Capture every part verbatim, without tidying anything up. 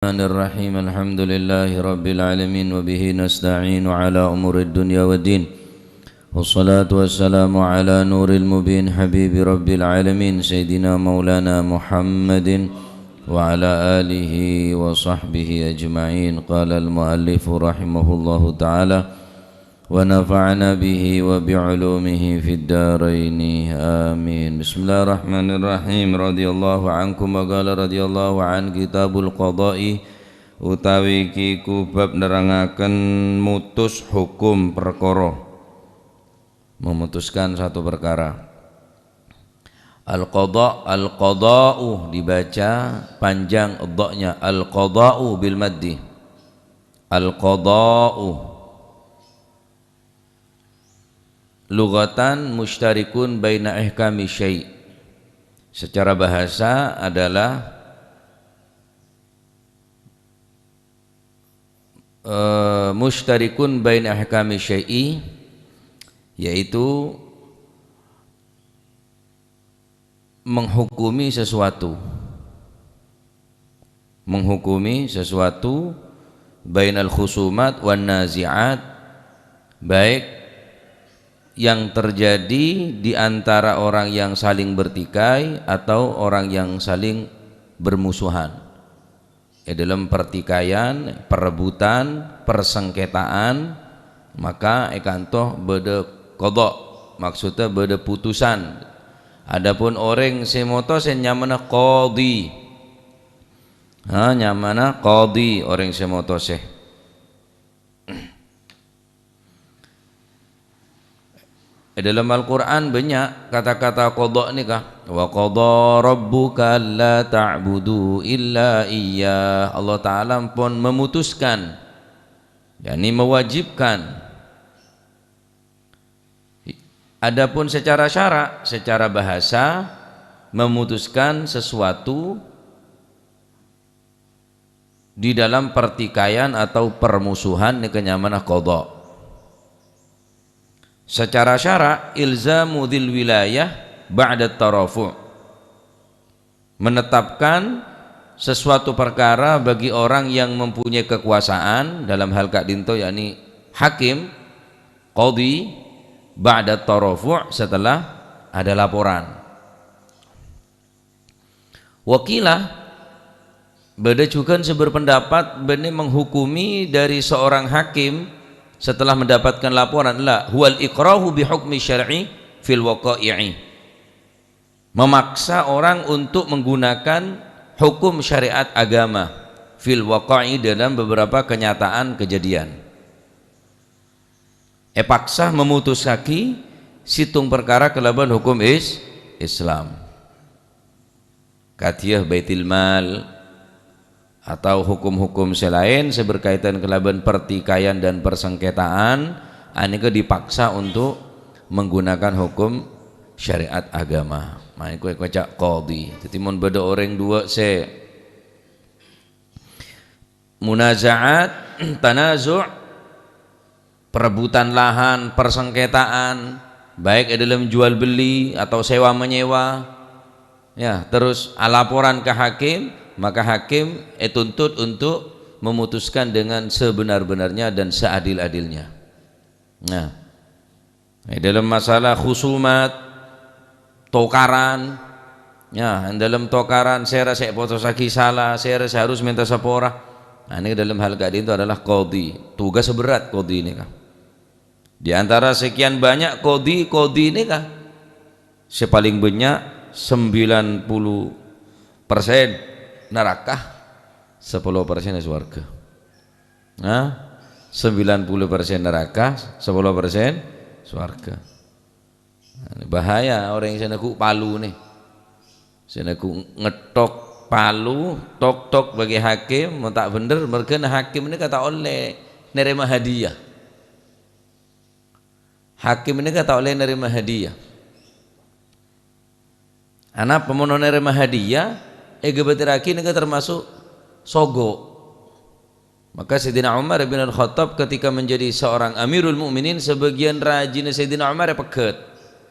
الرحمن الرحيم. الحمد لله رب العالمين، وبه نستعين على أمور الدنيا والدين. والصلاة والسلام على نور المبين، حبيب رب العالمين، سيدنا مولانا محمد وعلى آله وصحبه أجمعين. قال المؤلف رحمه الله تعالى: ونفعنا به وبعلومه في الدارين. آمين. بسم الله الرحمن الرحيم. رضي الله عنكم. وقال رضي الله عنه: كتاب القضاء, utawi iki ku bab nerangaken mutus hukum perkara, memutuskan satu perkara. Al-qadha, al-qadha'u dibaca panjang dha'nya, al-qadha'u bil maddi. Al-qadha'u. Lughatan musytarikun baina ihkami syai'. Secara bahasa adalah, eh, musytarikun baina ihkami syai', yaitu menghukumi sesuatu. Menghukumi sesuatu, bainal khusumat wan nazi'at, baik yang terjadi di antara orang yang saling bertikai atau orang yang saling bermusuhan. È dâlem pertikaian, perebutan, persengketaan, maka è kanto bâdâ qadha, maksudnya bâdâ putusan. Adapun orèng sè motosè nyamana qadhi. Ha, nyamana qadhi orèng sè motosè. È dâlem Al-Qur'an bânnya' kata-kata qadha nèka. "Wa qadha rabbuka alla ta'budu illa iyyah." Allah Ta'ala pon memutuskan, yakni mewajibkan. Adapun secara syara', secara bahasa, memutuskan sesuatu di dalam pertikaian atau permusuhan nèka nyamana qadha. Secara syara', ilzamu dzil wilayah ba'da tarafu'. Menetapkan sesuatu perkara bagi orang yang mempunyai kekuasaan dalam hal ka'dinto, yakni hakim, qadhi, ba'da tarafu', setelah ada laporan. Wa qila, bâdâ jhughân sè berpendapat bânnè menghukumi dari seorang hakim setelah mendapatkan laporan, la, huwal ikrahu bi hukmi syar'i fil waqa'i'i. Memaksa orang untuk menggunakan hukum syariat agama fil waqa'i dalam beberapa kenyataan kejadian. Èpaksa memutusaghi sèttong parkara kalabân hukum is-, Islam. Kadhiyâ baitul mal atau hukum-hukum sè laèn sè berkaitan kalabân pertikaian dan persengketaan, anèka dipaksa untuk menggunakan hukum syariat agama. Nah, èko, èko ca' qadhi. Dhâddhi, mon bâdâ orèng duwâ' sè munaza'at, tanazu', perebutan lahan, persengketaan, baik è dâlem jual beli atau sewa menyewa, ya, terus laporan ke hakim, maka hakim ètuntut untuk memutuskan dengan sebenar-benarnya dan seadil-adilnya. Nah, è dâlem masalah khusumat, tokaran, ya, è dâlem tokaran, sèra sè èpotosaghi sala, sèra sè harus mènta sapora. Nah, ini dalam hal ka'dinto adalah qadhi. Tugas berat qadhi nèka. Di antara sekian banyak qadhi-qadhi nèka, sè palèng bânnya' sembilan puluh persen naraka, sepuluh persen swarga. Nah, sembilan puluh persen naraka, sepuluh persen swarga. Nah, bahaya orèng sè neggu' palu nè. Sè neggu' ngettok palu, tok-tok bagi hakim, mon ta' bhendher, merghâna hakim nèka ta' ollè narèma hadiah. Hakim nèka ta' ollè narèma hadiah. Anapa mon narèma hadiah, èghâbâtèraghi nèka termasuk sogo'. Maka Sayyidina Umar bin Al-Khattab ketika menjadi seorang Amirul Mukminin, sebagian rajina Sayyidina Umar èpeghât.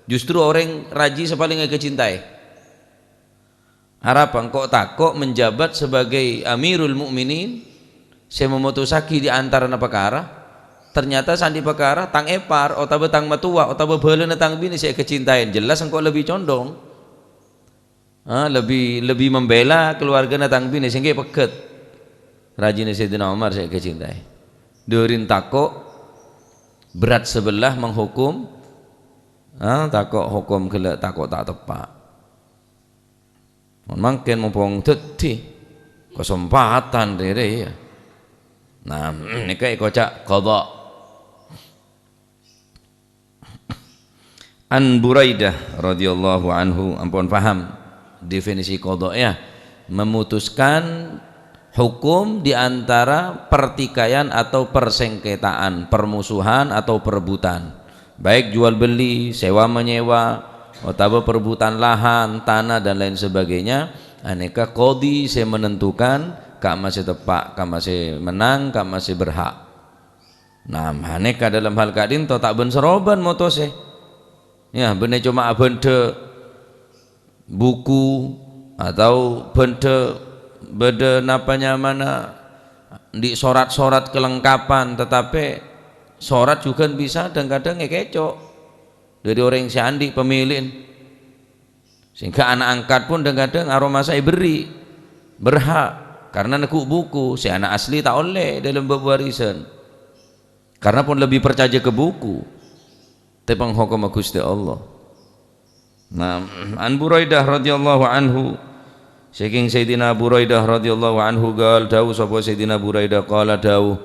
Justru orèng raji sè palèng èkacintaè. Arapa engko' tako' menjabat sebagai Amirul Mukminin, sè memutusaghi di antarana pekara, ternyata sandi' pekara tang èpar, otabâ tang matowa, otabâ bhâlâna tang binè sè èkacintaè, jelas engko' lebbi condong. Ah, lebbi, lebbi membela keluargana tang binè sè ènggi pegghât. Rajina Sayyidina Umar sè èkacintaè. Dhârin tako' berat sebelah menghukum, ah, tako' hukum ghellâ', tako' ta' teppa'. Mon mangkèn mompong dhâddhi kasempadhân rèrè, ya. Nah, nèka èkoca' qadha. An Buraidah radhiyallahu anhu, ampon paham definisi qadha, ya? Memutuskan hukum di antara pertikaian atau persengketaan, permusuhan atau perebutan, baik jual beli, sewa menyewa, otabâ perebutan lahan, tanah, dan lain sebagainya. Anèka qadhi sè menentukan ka'ma sè teppa', ka'ma sè mennang, ka'ma sè berhak. Nah, anèka dalam hal ka'dinto ta' bân-sarobân motosè. Ya, bânnè coma abhândhâ buku atau bhândhâ bâdâ napa nyamana andi' sorat-sorat kelengkapan, tatapè sorat jhughân bisa dhâng-kadhâng èkèco' dhâri orèng sè andi' pamèlè'en. Sehingga ana' angkat pun dhâng-kadhâng aromasa èberri', berhak, karena neggu' buku, sè ana' asli ta' ollè dâlem bab warisan. Karena pon lebbi parcajâ ka buku, tepang hokomma Ghustè Allah. Nah, an Buraidah radhiyallahu anhu, sakèng Sayyidina Buraidah radhiyallahu anhu, qal, dâu sapa Sayyidina Buraidah, qala, dâu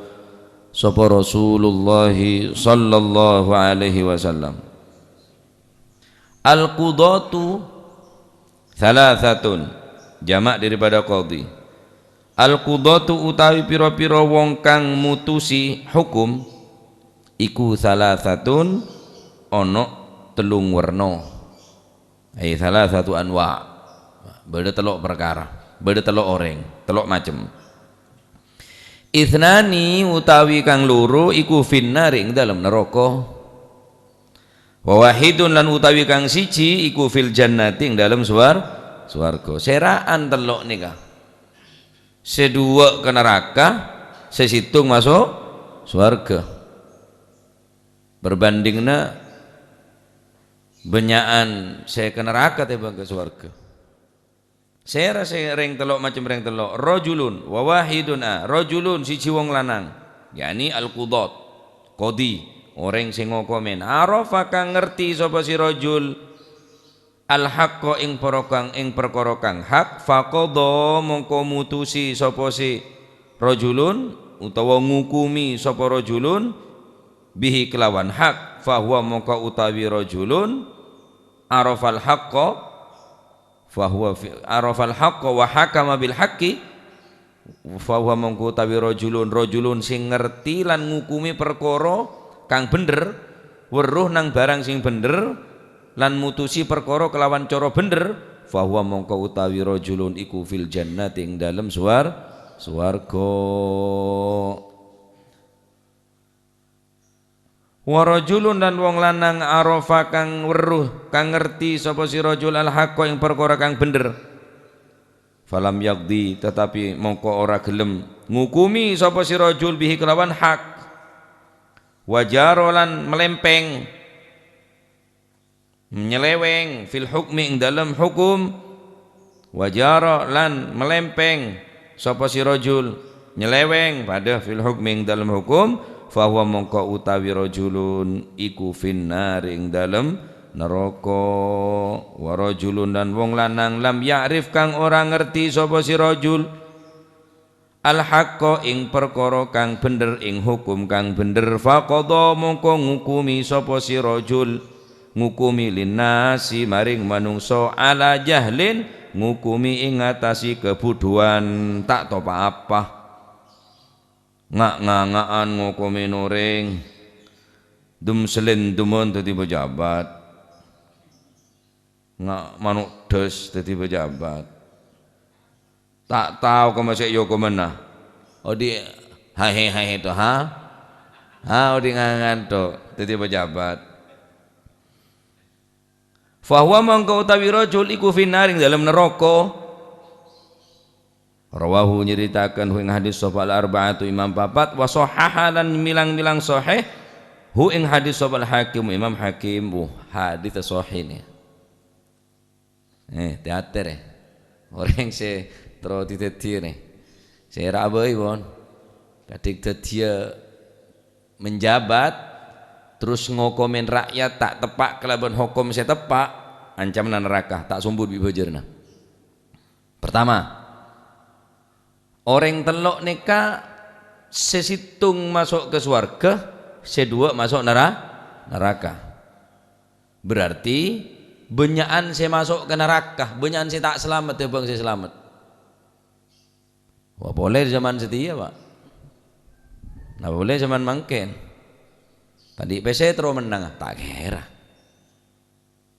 sapa Rasulullah sallallahu alaihi wasallam, "Al-qudhatu thalathatun," jamak daripada qadhi. "Al-qudhatu utawi pira-pira wong kang mutusi hukum, iku thalathatun, ana tellung werna." Ai thalathatu anwa'. Bâdâ tello' parkara, bâdâ tello' orèng, tello' macem. "Itsnani utawi kang loro iku finnari ing dalem naraka. Wa wahidun lan utawi kang siji iku fil jannati ing dalem suwar-, suwarga." Sèra'an tello' nèka. Sè duwâ' ka naraka, sè sèttong maso' suwarga. Perbandinganna bânnya'an sè ka naraka tèmbhâng ka suwarga. Sèra sè rèng tello' macem rèng tello'? Rajulun wa wahidun, a, rajulun siji wong lanang, yani al-qudhat, qadhi, orèng sè ngokomè. Arafa kang ngerti sapa si rajul al-haqqa ing parokang-, ing parkara kang hak, faqadha mongko mutusi sapa si rajulun utawa ngukumi sapa rajulun bihi kelawan hak, fahuwa mongko utawi rajulun arafal haqqa, fahuwa fi-, arafal haqqa wa hakama bil haqqi, fahuwa mongko utawi rajulun, rajulun sing ngerti lan ngukumi parkara kang bhendher, weruh nang barang sing bhendher, lan mutusi parkara kelawan cara bhendher, fahuwa mongko utawi rajulun iku fil jannati ing dalem suwar-, suwarga. Wa rajulun lan wong lanang arafa kang weruh, kang ngerti sapa si rajul al-haqqa ing parkara kang bhendher. Falam yaqdi, tetapi mongko ora gelem ngukumi sapa si rajul bihi kelawan hak. Wa jara lan melempeng. Nyeleweng fil hukmi ing dalem hukum, wa jara lan melempeng sapa si rajul, nyeleweng padha fil hukmi ing dalem hukum, fahuwa mongko utawi rajulun iku finnari ing dalem neraka, wa rajulun lan wong lanang lam ya'rif kang ora ngerti sapa si rajul, al-haqqa ing parkara kang bhendher, ing hukum kang bhendher, faqadha mongko ngukumi sapa si rajul, ngukumi linnasi maring manungsa, ala jahlin ngukumi ing atase kabudhuwan, ta' tao pa-apa. Nga'-nganga'an ngukumi orèng, dum-selendumon dhâddhi pejabat. Nga' mano' dhâs dhâddhi pejabat. Ta' tao kemma sè èokomana. Odi' hahe-hahe to, ha? Ha, odi' ngangan to dhâddhi pejabat. Fahuwa mongko utawi rajul iku finnar ing dalem neraka. Rawahu nyaritakan hu ing hadis sapa al-arba'atu imam papat, wa sahhaha lan milang-milang sahih hu ing hadis sapa al-Hakim imam Hakim. Wuh, hadis sahih ni. Eh, teater, eh. Orèng sè terro didhâddhiyâ, nè. Sè ra abâi, pon. Kadhik dhâddhiyâ menjabat, terus ngokomèn rakyat ta' teppa' kalabân hokom sè teppa', ancamanna naraka, ta' sombut bi' bhâjârânna. Pertama, orèng tello' nèka sè sèttong maso' ka sowarghâ, sè duwâ' maso' nara-, naraka. Berarti bânnya'an sè maso' ka naraka, bânnya'an sè ta' salamet tèmbhâng sè salamet. Wah, polè zaman satèya, Pak. Nah, polè zaman mangkèn. Tadâ' pèssè terro mennang, ta' kèra.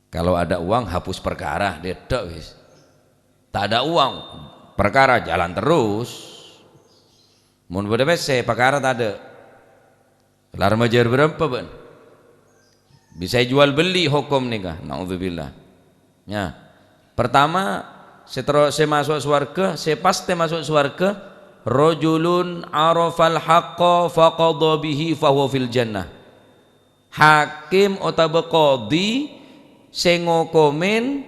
Kalau ada uang, hapus perkara, dâddhi wis. Tak ada uang, perkara jalan terus. Mon bâdâ pèssè, perkara tadâ'. Kelar majâr bârâmpa bâ'na? Bisa jual beli hokom nèka. Naudzubillah. Ya. Pertama, sè terro-, sè maso' sowarghâ, sè pastè maso' sowarghâ, rajulun arafal haqqa faqadha bihi fahuwa fil jannah. Hakim otabâ qadhi sè ngokomèn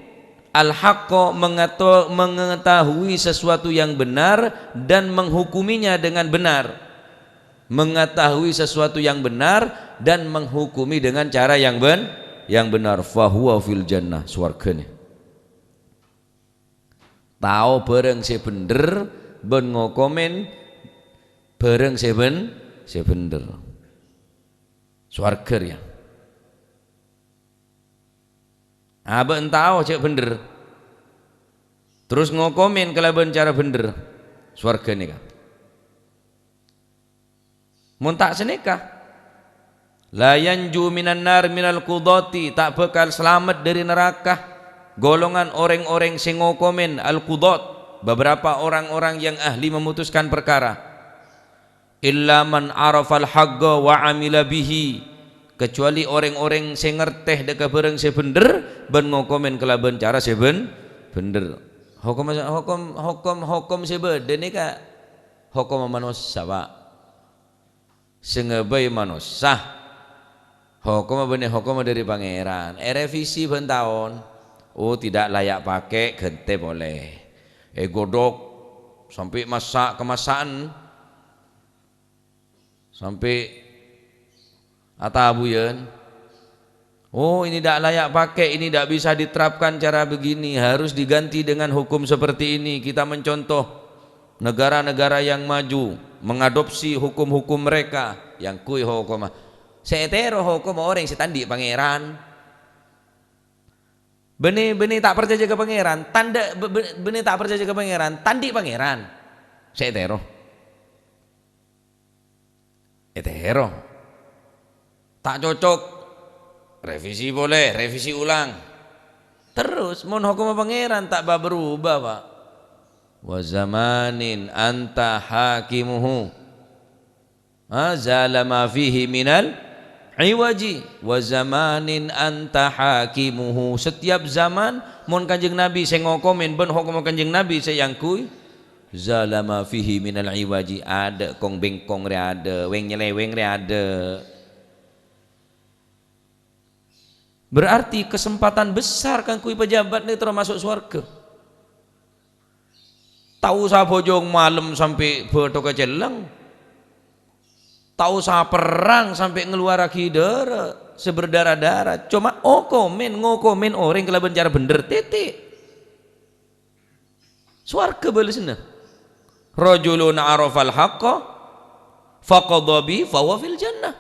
al-haqqa, mengato-, mengetahui sesuatu yang benar dan menghukuminya dengan benar. Mengetahui sesuatu yang benar dan menghukumi dengan cara yang ben-, yang benar. Fahuwa fil jannah, sowarghâna. Tao bhârâng sè bhendher bân ngokomèn bhârâng sè bhen-, sè bhendher. Sowarghâ rèya. Abâ' èntao jhâ' bhendher. Terus ngokomèn kalabân cara bhendher. Sowarghâ nèka. Mon ta' sanèka, la yanju minan nar minal qudhati, ta' bhâkal salamet dâri naraka golongan orèng-orèng sè ngokomèn al-qudhat, beberapa orang-orang yang ahli memutuskan perkara. Illa man arafal haqqa wa amila bihi, kecuali orèng-orèng sè ngartè dâ' ka bhârâng sè bhendher bân ngokomèn kalabân cara sè bhen-, bhendher. Hokom, hokom, hokom, hokom sè bâdâ nèka hokomma manossa, Pak. Sè ngabây manossa, hokomma bânnè hokomma dâri Pangèran. Èrevisi bân taon. Oh, tidak layak pakai, ghântè polè. Ègodhok sampè' massa' kamassa'an. Sampè' atabuyân. Oh, ini tidak layak pakai, ini tidak bisa diterapkan cara begini, harus diganti dengan hukum seperti ini. Kita mencontoh negara-negara yang maju, mengadopsi hukum-hukum mereka. Yang kui hokomma. Sè ètèro hokomma orèng sè ta' andi' Pangèran. Bânnè, bânnè ta' parcajâ ka Pangèran, tandhâ, bâ-, bâ-, bânnè ta' parcajâ ka Pangèran, ta' andi' Pangèran. Sè ètèro. Ètèro. Ta' cocok. Revisi polè, revisi ulang. Terus, mon hokomma Pangèran ta' ba-, berubah, Pak. Wa zamanin anta hakimuhu. Ha, zala ma fihi minal iwaji. Wa zamanin anta hakimuhu. Setiap zaman, mon Kanjeng Nabi sè ngokomèn bân hokomma Kanjeng Nabi sè èangghuy, zala ma fihi minal iwaji, adâ' kong-bengkong rè adâ', weng-nyeleweng rè adâ'. Berarti kesempatan besar kaangghuy pejabat nèka terro maso' sowarghâ. Ta' osa bhâjâng malem sampè' bâthokka celleng. Ta' osa perrang sampè' ngalowarraghi dârâ sè berdara-dara. Coma okomèn, ngokomèn orèng kalabân cara bhendher, titik. Sowarghâ bâlessanna. Rajulun arafal haqqa faqadha bi fahuwa fil jannah.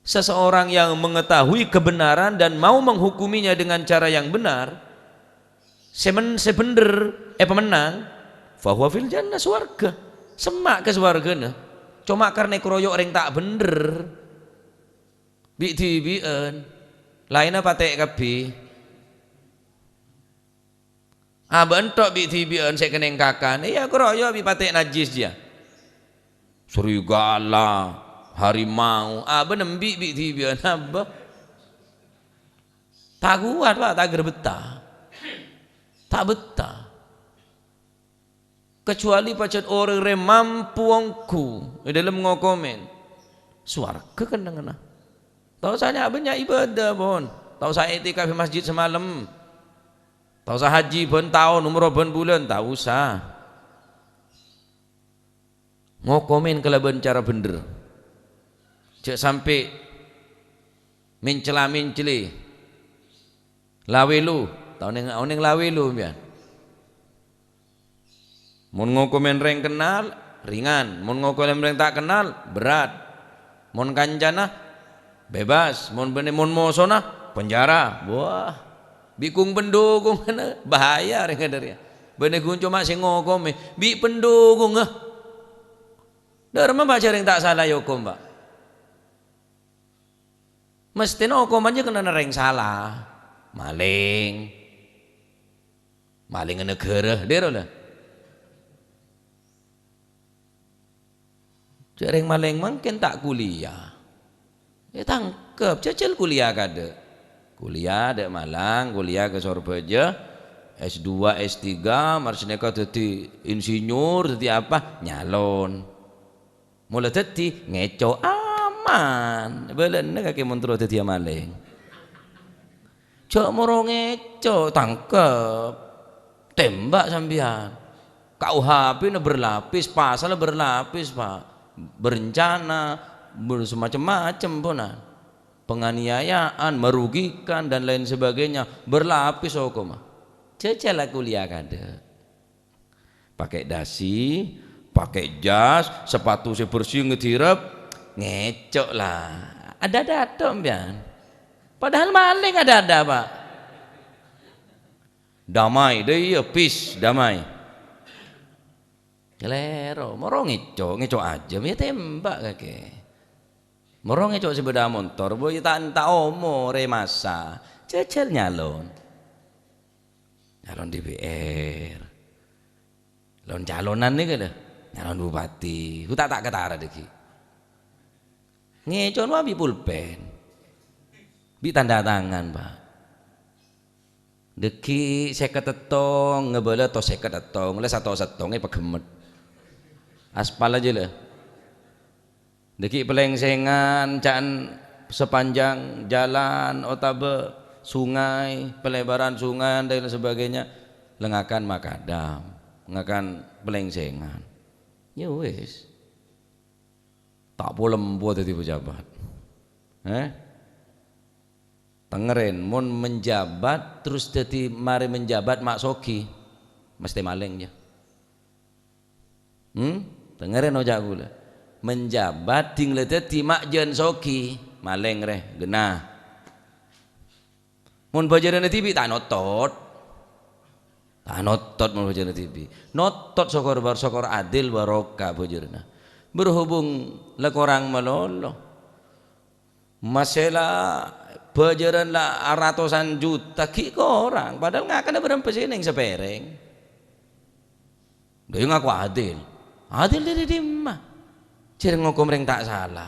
Seseorang yang mengetahui kebenaran dan mau menghukuminya dengan cara yang benar, sè men-, sè bhendher èpamennang, fahuwa fil jannah, sowarghâ. Semma' ka sowarghâna. Coma karna èkaroyok orèng ta' bhendher. Bi'-dhibi'ân. Laènna patè' kabbhi. Abâ' ènto' bi'-dhibi'ân sè kennèng kakan, iyâ, karoyok bi' patè' najjhis jiyâ. Serigala, harimau, abâ' nembi' bi'-dhibi'ân, abâ'. Ta' kowat, Pak, ta' ghâr bettah. Ta' bettah. Kecuali pajhât orèng rè mampu ongghu è dhâlem ngokomè, sowarghâ kennengnganna. Ta' osa nya'-bânnya' ibadah, pon. Ta' osa i'tikaf è masjid samalem. Ta' osa haji bân taon, umroh bân bulân, ta' osa. Ngokomè kalabân cara bhendher. Jhâ' sampè' mèncèla-mèncèlè. Lawèlo, ta' onèng, onèng lawèlo, sampèyan. Mon ngokomè rèng kennal, ringan. Mon ngokomè rèng ta' kennal, berat. Mon kancana, bebas. Mon bânnè, mon mosona, penjara. Wah, bi' kung-pendhukungnga bahaya rèng kadhâriyâ. Bânnè ghun coma sè ngokomè, bi' pendhukungnga. Dhâremma, Pa', jhâ' rèng ta' sala èokom, Pa'. Mesthèna okomanna kennengnganna rèng sala. Malèng. Malèngnga naghârâ, dhiro la. Jhâ' rèng malèng mangkèn ta' kuliah. Ètangkep, jhâjhâl kuliah kadâ'. Kuliah dâ' Malang, kuliah ka Sorbhâjâ, S dua, S tiga, mara sanèka dhâddhi insinyur, dhâddhi apa? Nyalon. Mola dhâddhi ngèco' aman. Bâlâna kakè mon terro dhâddhiyâ malèng. Jhâ' moro ngèco', tangkep. Tembak sampèyan. K U H P-na berlapis, pasal berlapis, Pa'. Berencana, ber-, semacam-macam pona. Penganiayaan, merugikan, dan lain sebagainya. Berlapis hokomma. Jhâjhâl la kuliah kadâ'. Pakè dasi, pakè jas, sepatu sè bersè ngèdirep, ngèco' la. Adâ-adâ atto' sampèyan. Padahal malèng adâ-adâ, Pa'. Damai, dâ' iyâ, peace, damai. Kalèro, moro ngèco', ngèco' ajâm, yâ tembak kakè. Moro ngèco' sè bâdâ montor, bo yâ ta', ta' omorè masa. Jhâjhâl nyalon. Nyalon D P R. Lon-calonan nèka lho. Nyalon bupati. Hu ta', ta' katara dhâggi'. Ngèco'na bi' pulpen. Bi' tanda tangan, Pa'. Dhâggi' sèket ètong, ngabâlâ to sèket ètong, la sato sèttong, è paghemmet. Aspal aja, lho. Dhâggi' palèngsèngan, ca'na sepanjang jalan otabâ sungai, pelebaran sungai, dan lain sebagainya, la ngakan makadam, ngakan palèngsèngan. Ya wis. Ta' polempo dhâddhi pejabat. Eh? Tengèrèn, mon menjabat terros dhâddhi marè menjabat ma' soghi, mesthè malèng, ya. Hmm? Tengèrèn oca' kaulâ. Menjabat ding la dhâddhi ma' jân soghi, malèng rè, ghenna. Mon bhâjârânna dhibi' ta' notot. Ta' notot mon bhâjârânna dhibi'. Notot sokor bar-, sokor adil barokah bhâjârânna. Berhubung la korang malolo. Masè la bhâjârân la aratosan juta, ghi' korang, padahal ngakanna bârâmpa sè nèng sapèrèng. Dâ' iyâ ngako adil. Adil dâri dimma? Jhâ' rèng ngokom rèng ta' sala.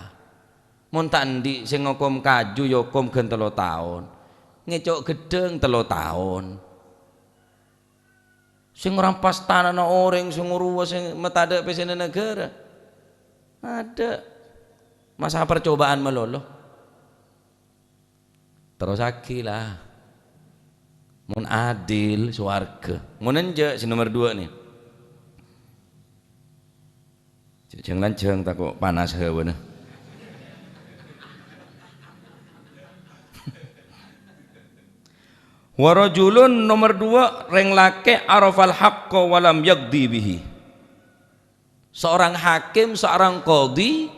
Mon ta' andi' sè ngokom kaju, yâ okom ghân tello taon. Ngèco' ghedhâng tello taon. Sè ngorampas tanana orèng, sè ngoruwa, sè matadâ' pèssèna naghârâ. Adâ'. Masa percobaan malolo. Terrosaghi, la. Mon adil, sowarghâ. Mon enjâ', sè nomer dua, nè. Jhâng-lanjhâng tako' panas hawana. Wa rajulun, nomer dua, rèng lakè' arafal haqqa wa lam yaqdi bihi. Seorang hakim, seorang qadhi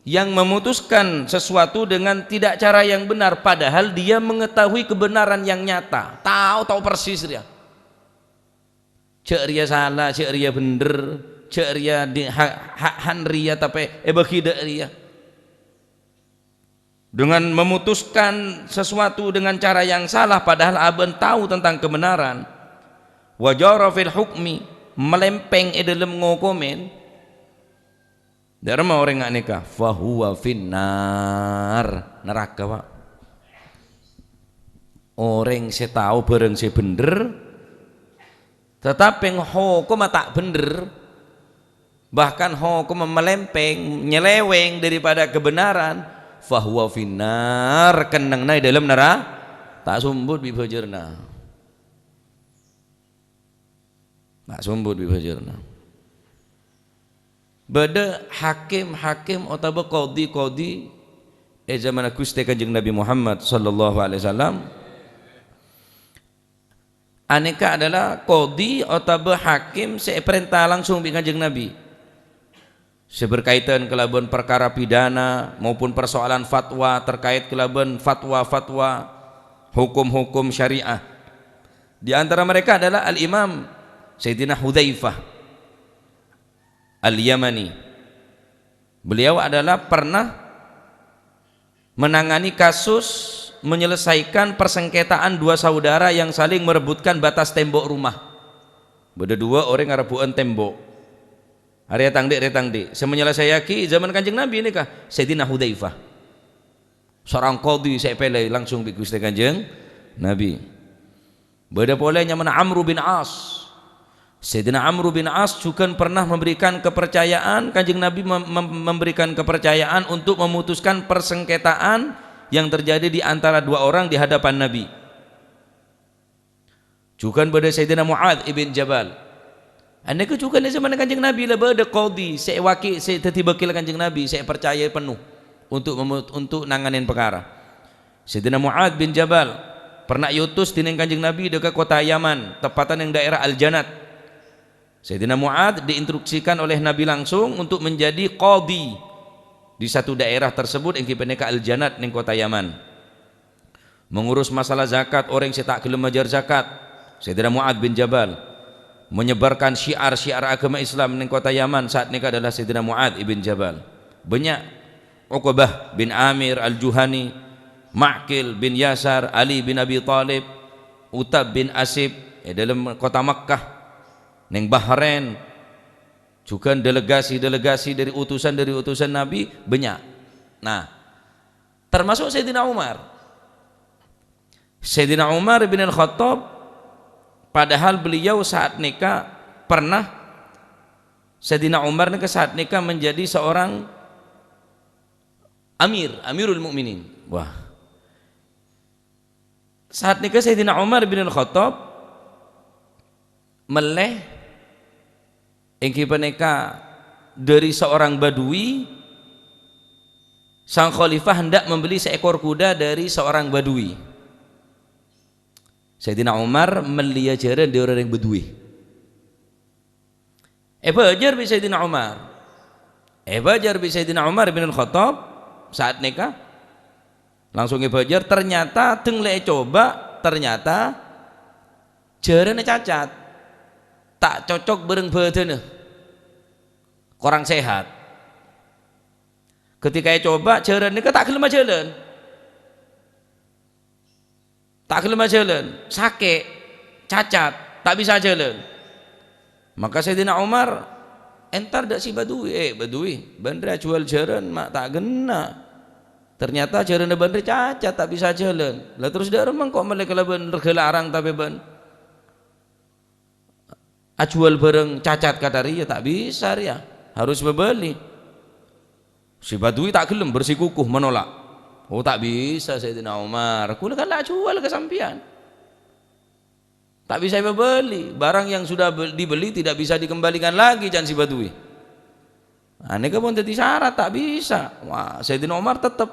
yang memutuskan sesuatu dengan tidak cara yang benar, padahal dia mengetahui kebenaran yang nyata. Tao, tao persis rèya. Jhâ' rèya sala, jhâ' rèya bhendher, jhâ' rèya di-, ha-, ha-, han rèya tapè èbâghi dâ' rèya. Dengan memutuskan sesuatu dengan cara yang salah, padahal abâ'na tao tentang kebenaran. Wa jara fil hukmi, malèmpèng è dhâlem ngokomè. Dâ' remma orèng nga' nèka, fahuwa finnar, naraka, Pa'. Orèng sè tao bhârâng sè bhendher, Tetapi hokomma ta' bhendher, bahkan hokomma malèmpèng, nyeleweng daripada kebenaran, fahuwa finnar, kennengnganna è dâlem nara-, ta' sombut bi' bhâjârna. Ta' sombut bi' bhâjârna. Bâdâ hakim-hakim otabâ qadhi-qadhi è zamanna Ghustè Kanjeng Nabi Muhammad sallallahu alaihi wasallam. Anèka adalah qadhi otabâ hakim sè èparènta langsung bi' Kanjeng Nabi. Sè berkaitan kalabân parkara pidana maupun persoalan fatwa terkait kalabân fatwa-fatwa hukum-hukum syariah. Di antara mereka adalah Al-Imam Sayyidina Hudzaifah Al-Yamani. Beliau adalah pernah menangani kasus menyelesaikan persengketaan dua saudara yang saling merebutkan batas tembok rumah. Bâdâ dua orèng ngarebbhu'ân tembok. Arèya tang dhi', arèya tang dhi'. Sè menyelesaiaghi zaman Kanjeng Nabi nèka Sayyidina Hudzaifah. Seorang qadhi sè èpèlè langsung bi' Ghustè Kanjeng Nabi. Bâdâ polè nyamana Amru bin As. Sayyidina Amru bin As jhughân pernah memberikan kepercayaan, Kanjeng Nabi mem-, mem-, memberikan kepercayaan untuk memutuskan persengketaan yang terjadi di antara dua orang di hadapan Nabi. Jhughân bâdâ Sayyidina Mu'adz ibn Jabal. Anèka jhughân è zamanna Kanjeng Nabi la bâdâ qadhi sè èwakil, sè dhâddhi bâkil Kanjeng Nabi, sè èparcajâ penno untuk memu-, untuk nanganè parkara. Sayyidina Mu'adz bin Jabal pernah èotos dhinèng Kanjeng Nabi dâ' ka kottha Yaman, teppatta nèng daerah Al-Janat. Sayyidina Mu'adz diinstruksikan oleh Nabi langsung untuk menjadi qadhi di satu daerah tersebut, èngghi panèka Al-Janat nèng kottha Yaman. Mengurus masalah zakat orèng sè ta' ghellem majâr zakat, Sayyidina Mu'adz bin Jabal. Menyebarkan syiar-syiar agama Islam nèng kottha Yaman saat nèka adalah Sayyidina Mu'adz ibn Jabal. Bânnya', Uqbah bin Amir Al-Juhani, Ma'qil bin Yasar, Ali bin Abi Thalib, Utab bin Asib, è dâlem kottha Makkah, nèng Bahrain, jhughân delegasi-delegasi dâri utusan, dâri utusan Nabi, bânnya'. Nah, termasuk Sayyidina Umar. Sayyidina Umar bin Al-Khattab, padahal beliau saat nèka pernah, Sayyidina Umar nèka saat nèka menjadi seorang amir, Amirul Mukminin. Wah. Saat nèka Sayyidina Umar bin Al-Khattab mellè, èngghi panèka dâri seorang badui, sang khalifah hendak membeli seekor kuda dari seorang badui. Sayyidina Umar mellèya jhârân dâri orèng badui. Èbâjâr bi' Sayyidina Umar. Èbâjâr bi' Sayyidina Umar bin Al-Khattab saat nèka. Langsung èbâjâr, ternyata deng la ècoba, ternyata jhârânna cacat. Ta' cocok bhâreng bhâdhânna. Korang sehat. Ketika ècoba, jhârân nèka ta' ghellem ajhâlân. Ta' ghellem ajhâlân, sakè', cacat, ta' bisa ajhâlân. Maka Sayyidina Umar entar dâ' si badui, "Eh, badui, bâ'na rè ajhuwâl jhârân ma' ta' ghenna'. Ternyata jhârânna bâ'na rè cacat, ta' bisa ajhâlân. La terros dâ' remma engko' mellè kalabân rega larang tapè bâ'na ajhuwâl bhârâng cacat kadhâ' rèya, ta' bisa rèya. Harus mabâli." Si badui ta' ghellem, bersikukuh menolak. "Oh, ta' bisa, Sayyidina Umar. Kaulâ kan la ajhuwâl ka sampèyan. Ta' bisa èpabâli. Barang yang sudah be-, dibeli tidak bisa dikembalikan lagi," can si badui. Nah, nèka pon dhâddhi syarat, ta' bisa. Wah, Sayyidina Umar tetep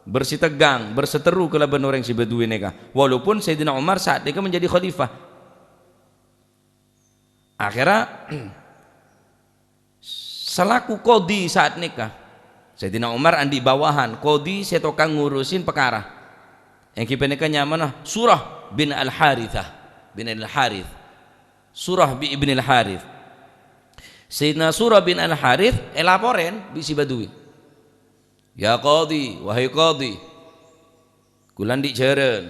bersitegang, berseteru kalabân orèng si badui nèka. Walaupun Sayyidina Umar saat nèka menjadi khalifah. Akhèrra, selaku qadhi saat nèka, Sayyidina Umar andi' bawahan, qadhi sè tokang ngurusin pekara. Èngghi panèka nyamana Surah bin Al-Harithah, bin Al-Harith. Surah bi-, bin Al-Harith. Sayyidina Surah bin Al-Harith èlaporè bi' si badui. "Ya Qadhi, wahai Qadhi, kaulâ andi' jhârân.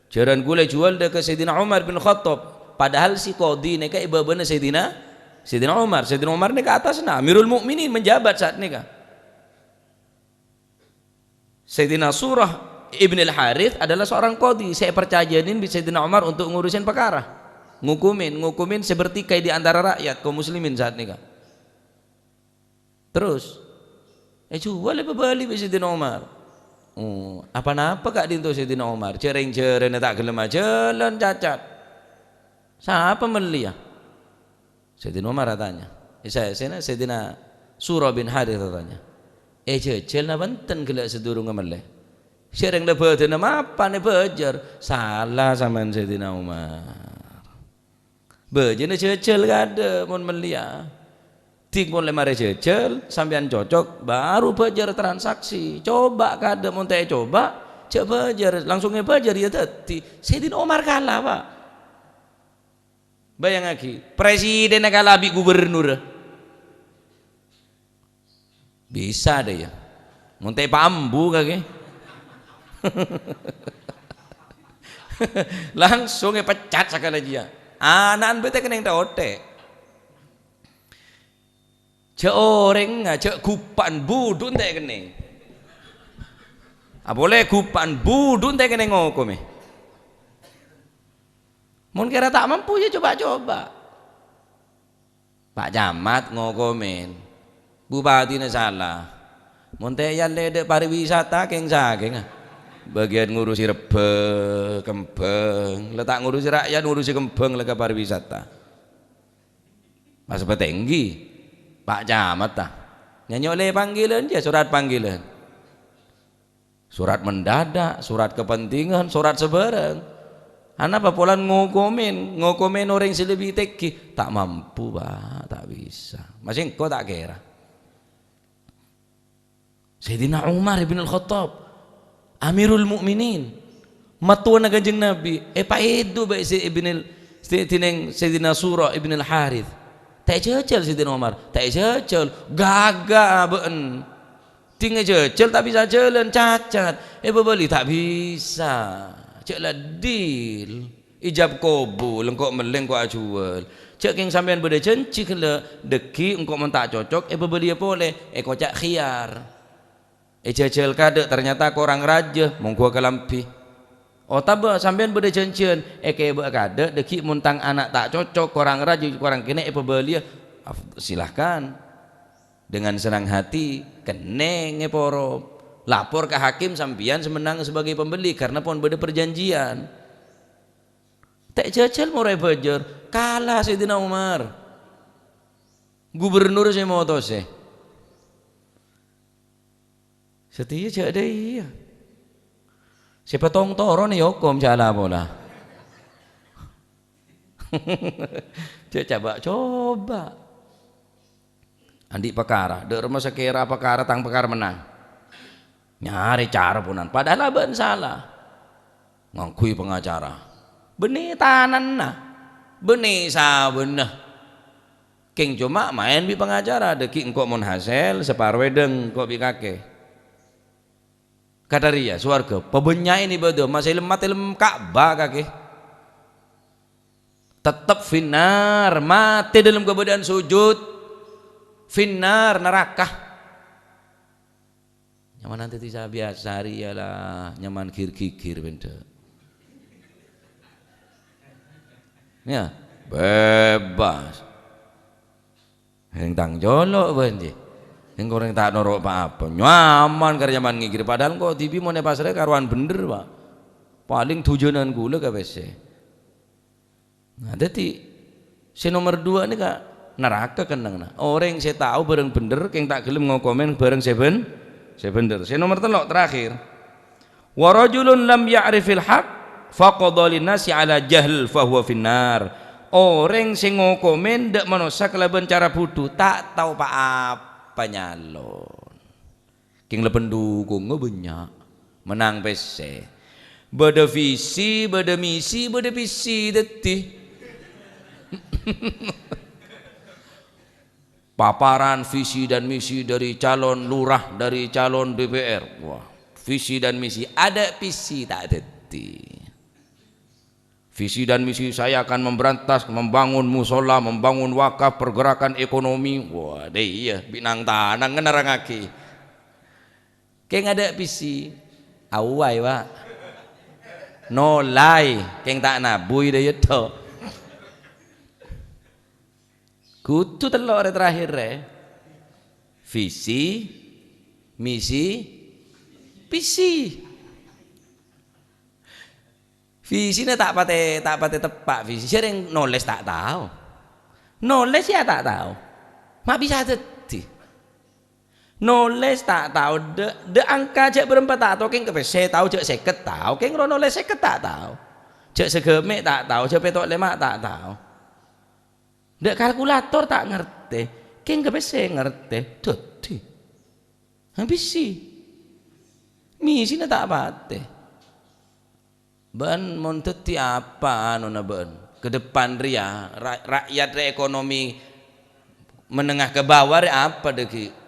Jhârân kaulâ èjhuwâl dâ' ka Sayyidina Umar bin Khattab." Padahal si Qadhi nèka è bâbâna Sayyidina, Sayyidina Umar. Sayyidina Umar nèka atasna, Amirul Mukminin, menjabat saat nèka. Sayyidina Surah ibn Al-Harith adalah seorang qadhi sè èparcajâi bi' Sayyidina Umar untuk ngurusin pekara. Ngokomen, ngokomen sè bertikai di antara rakyat kaum muslimin saat nèka. Terros, èjhuwâl èpabâli bi' Sayyidina Umar. Oh, apa-napa ka'dinto Sayyidina Umar? Jâ' rèng-jârèna ta' ghellem ajhâlân cacat. Sapa mellèya? Sayyidina Umar atanya. Isa-, sena Sayyidina Surah bin Harith atanya. "Èjhâjhâl napa enten ghellâ' sadhurungnga mellè?" Jâ' rèng la bâdânna mapan èbâjâr. Sala sampèyan Sayyidina Umar. Bâjâna jhâjhâl kaadâ' mon mellèya. Dhing mon la marè jhâjhâl, sampèyan cocok, baru bâjâr transaksi. Coba' kaadâ', mon ta' ècoba', jhâ' bâjâr, langsung èbâjâr, iyâ dhâddhi. Sayyidina Umar kala, Pak. Bâjângaghi, presidhenna kala bi' gubernurra. Bisa dâ' iyâ. Mon ta' èpaambu kakè. Langsung èpecat sakalè jiyâ. Ana'na bâdâ kennèng ta' othè'. Jhâ' orèngnga, jhâ' guppa'na budhu ta' kennèng. Apolè guppa'na budhu ta' kennèng ngokomè. Mon kèra ta' mampu, yâ coba-coba. Pak Camat ngokomè, bupatina sala. Mon ta' èyallè dâ' pariwisata kèng-sakènga. Bâgiyân ngurusi rebbhâ, kembhâng. La ta' ngurusi ra'yat, ngurusi kembhâng la ka pariwisata. Pas patèngghi, Pak Camat, ta. Nyanyolè panggilan, yâ sorat panggilan. Sorat mendadak, sorat kepentingan, sorat sabârâng. Anapa polana ngokomè, ngokomè orèng sè lebbi tèngghi? Ta' mampu, Pak, ta' bisa. Masè engko' ta' kèra. Sayyidina Umar ibn al-Khattab, Amirul Mukminin, mattowana Kanjeng Nabi, èpaèdu bi' Sayyidina, Sayyidina, Sayyidina Surah ibn al-Harith. Ta' èjhâjhâl Sayyidina Umar, ta' èjhâjhâl, ghâghâ abâ'na. Dhing èjhâjhâl ta' bisa jhâlân, cacat. Èpabâli ta' bisa. Jhâ' la deal. Ijab kabul, engko' mellè, engko' ajhuwâl. Jhâ' kèng sampèyan bâdâ janji ghellâ', dâggi' engko' mon ta' cocok, èpabâliyâ polè, èkoca' khiyar. Èjhâjhâl kaadâ', ternyata korang rajâ, mongghuwâ kalambhi. Otabâ sampèyan bâdâ janjiyân, èkèbâ'â kaadâ', dâggi' mon tang ana' ta' cocok, korang rajâ, korang kènè' èpabâliyâ, af-, silahkan. Dengan senang hati, kennèng èporop. Lapor ka hakim sampèyan sè mennang sebagai pembeli karena pon bâdâ perjanjian. Ta' èjhâjhâl mora èbâjâr, kala Sayyidina Umar. Gubernur sè motosè. Satèya jhâ' dâ' iyâ. Sè pètong toron èokom jhâ' la pola. Jhâ' coba-coba. Andi' pakara, dâ' remma sakèra pakara tang pakara mennang. Nyarè cara ponan, padahal abâ'na sala. Ngangghuy pangacara. Bânnè tanana, bânnè sabâna. Kèng coma maèn bi' pangacara, dâggi' engko' mon hasèl, saparo èdhâng engko' bi' kakè. Kadhâriyâ sowarghâ, pabânnya'è ibâdâ, masè lem-, matè lem Ka'bah kakè. Tettep finnar, matè dâlem kabâdâ'ân sujud, finnar, naraka. Nyamana dhâddhi sabiyasa rèya la, nyaman gir-gigir bendhâ'. Yâ, bebas. Rèng tang colo' bân, jhi. Engko' rèng ta' noro' pa-apa. Nyaman karè nyaman ngègir. Padahal engko' dhibi' mon èpasraè karowan bhendher, Pak. Palèng dhujânan ghulâ ka pèssè. Nah, dhâddhi, sè nomer duwâ' nèka naraka kennengnganna. Orèng sè tao bhârâng bhendher, kèng ta' ghellem ngokomè bhârâng sè bhen-, sè bhendher. Sè nomer tello', terakhir. "Wa rajulun lam ya'rifil haq faqadha linnasi ala jahl fahuwa finnar." Orèng sè ngokomè dâ' manossa kalabân cara budhu, ta' tao pa-apa nyalon. Kèng la pendhukungnga bânnya', mennang pèssè. Bâdâ visi, bâdâ misi, bâdâ pisi dhâddhi. Paparan visi dan misi dari calon lurah, dari calon D P R. Wah, visi dan misi. Adâ' visi ta' dhâddhi. Visi dan misi saya akan memberantas, membangun musola, membangun wakaf, pergerakan ekonomi. Wah, dâ' iyâ, bi' nang-tanang nerrangngaghi. Kèng adâ' pèssè. Awway, Pak. Nolai, kèng ta' nabbui dâ' iyâ, to. Kodhu tello' rè terakhir rè. Visi, misi, pisi. Visina ta' patè, ta' patè teppa' visi. Sèrèng nolès ta' tao. Nolès ya ta' tao. Ma' bisa dhâddhi. Nolès ta' tao, dâ', dâ' angka jhâ' bârâmpa ta' tao, kèng kapèssè tao, jhâ' sèket tao, kèng ro nolès sèket ta' tao. Jhâ' saghâmè' ta' tao, jhâ' pèto' lèma' ta' tao. Dâ' kalkulator ta' ngartè, kèng kapèssè ngartè, dhâddhi. Abisi. Misina ta' patè. Bâ'ân mon dhâddhi apa anona bâ'ân? Ke depan rèya, ra-, rakyat rè ekonomi menengah ke bawah rè apa dhâggi'?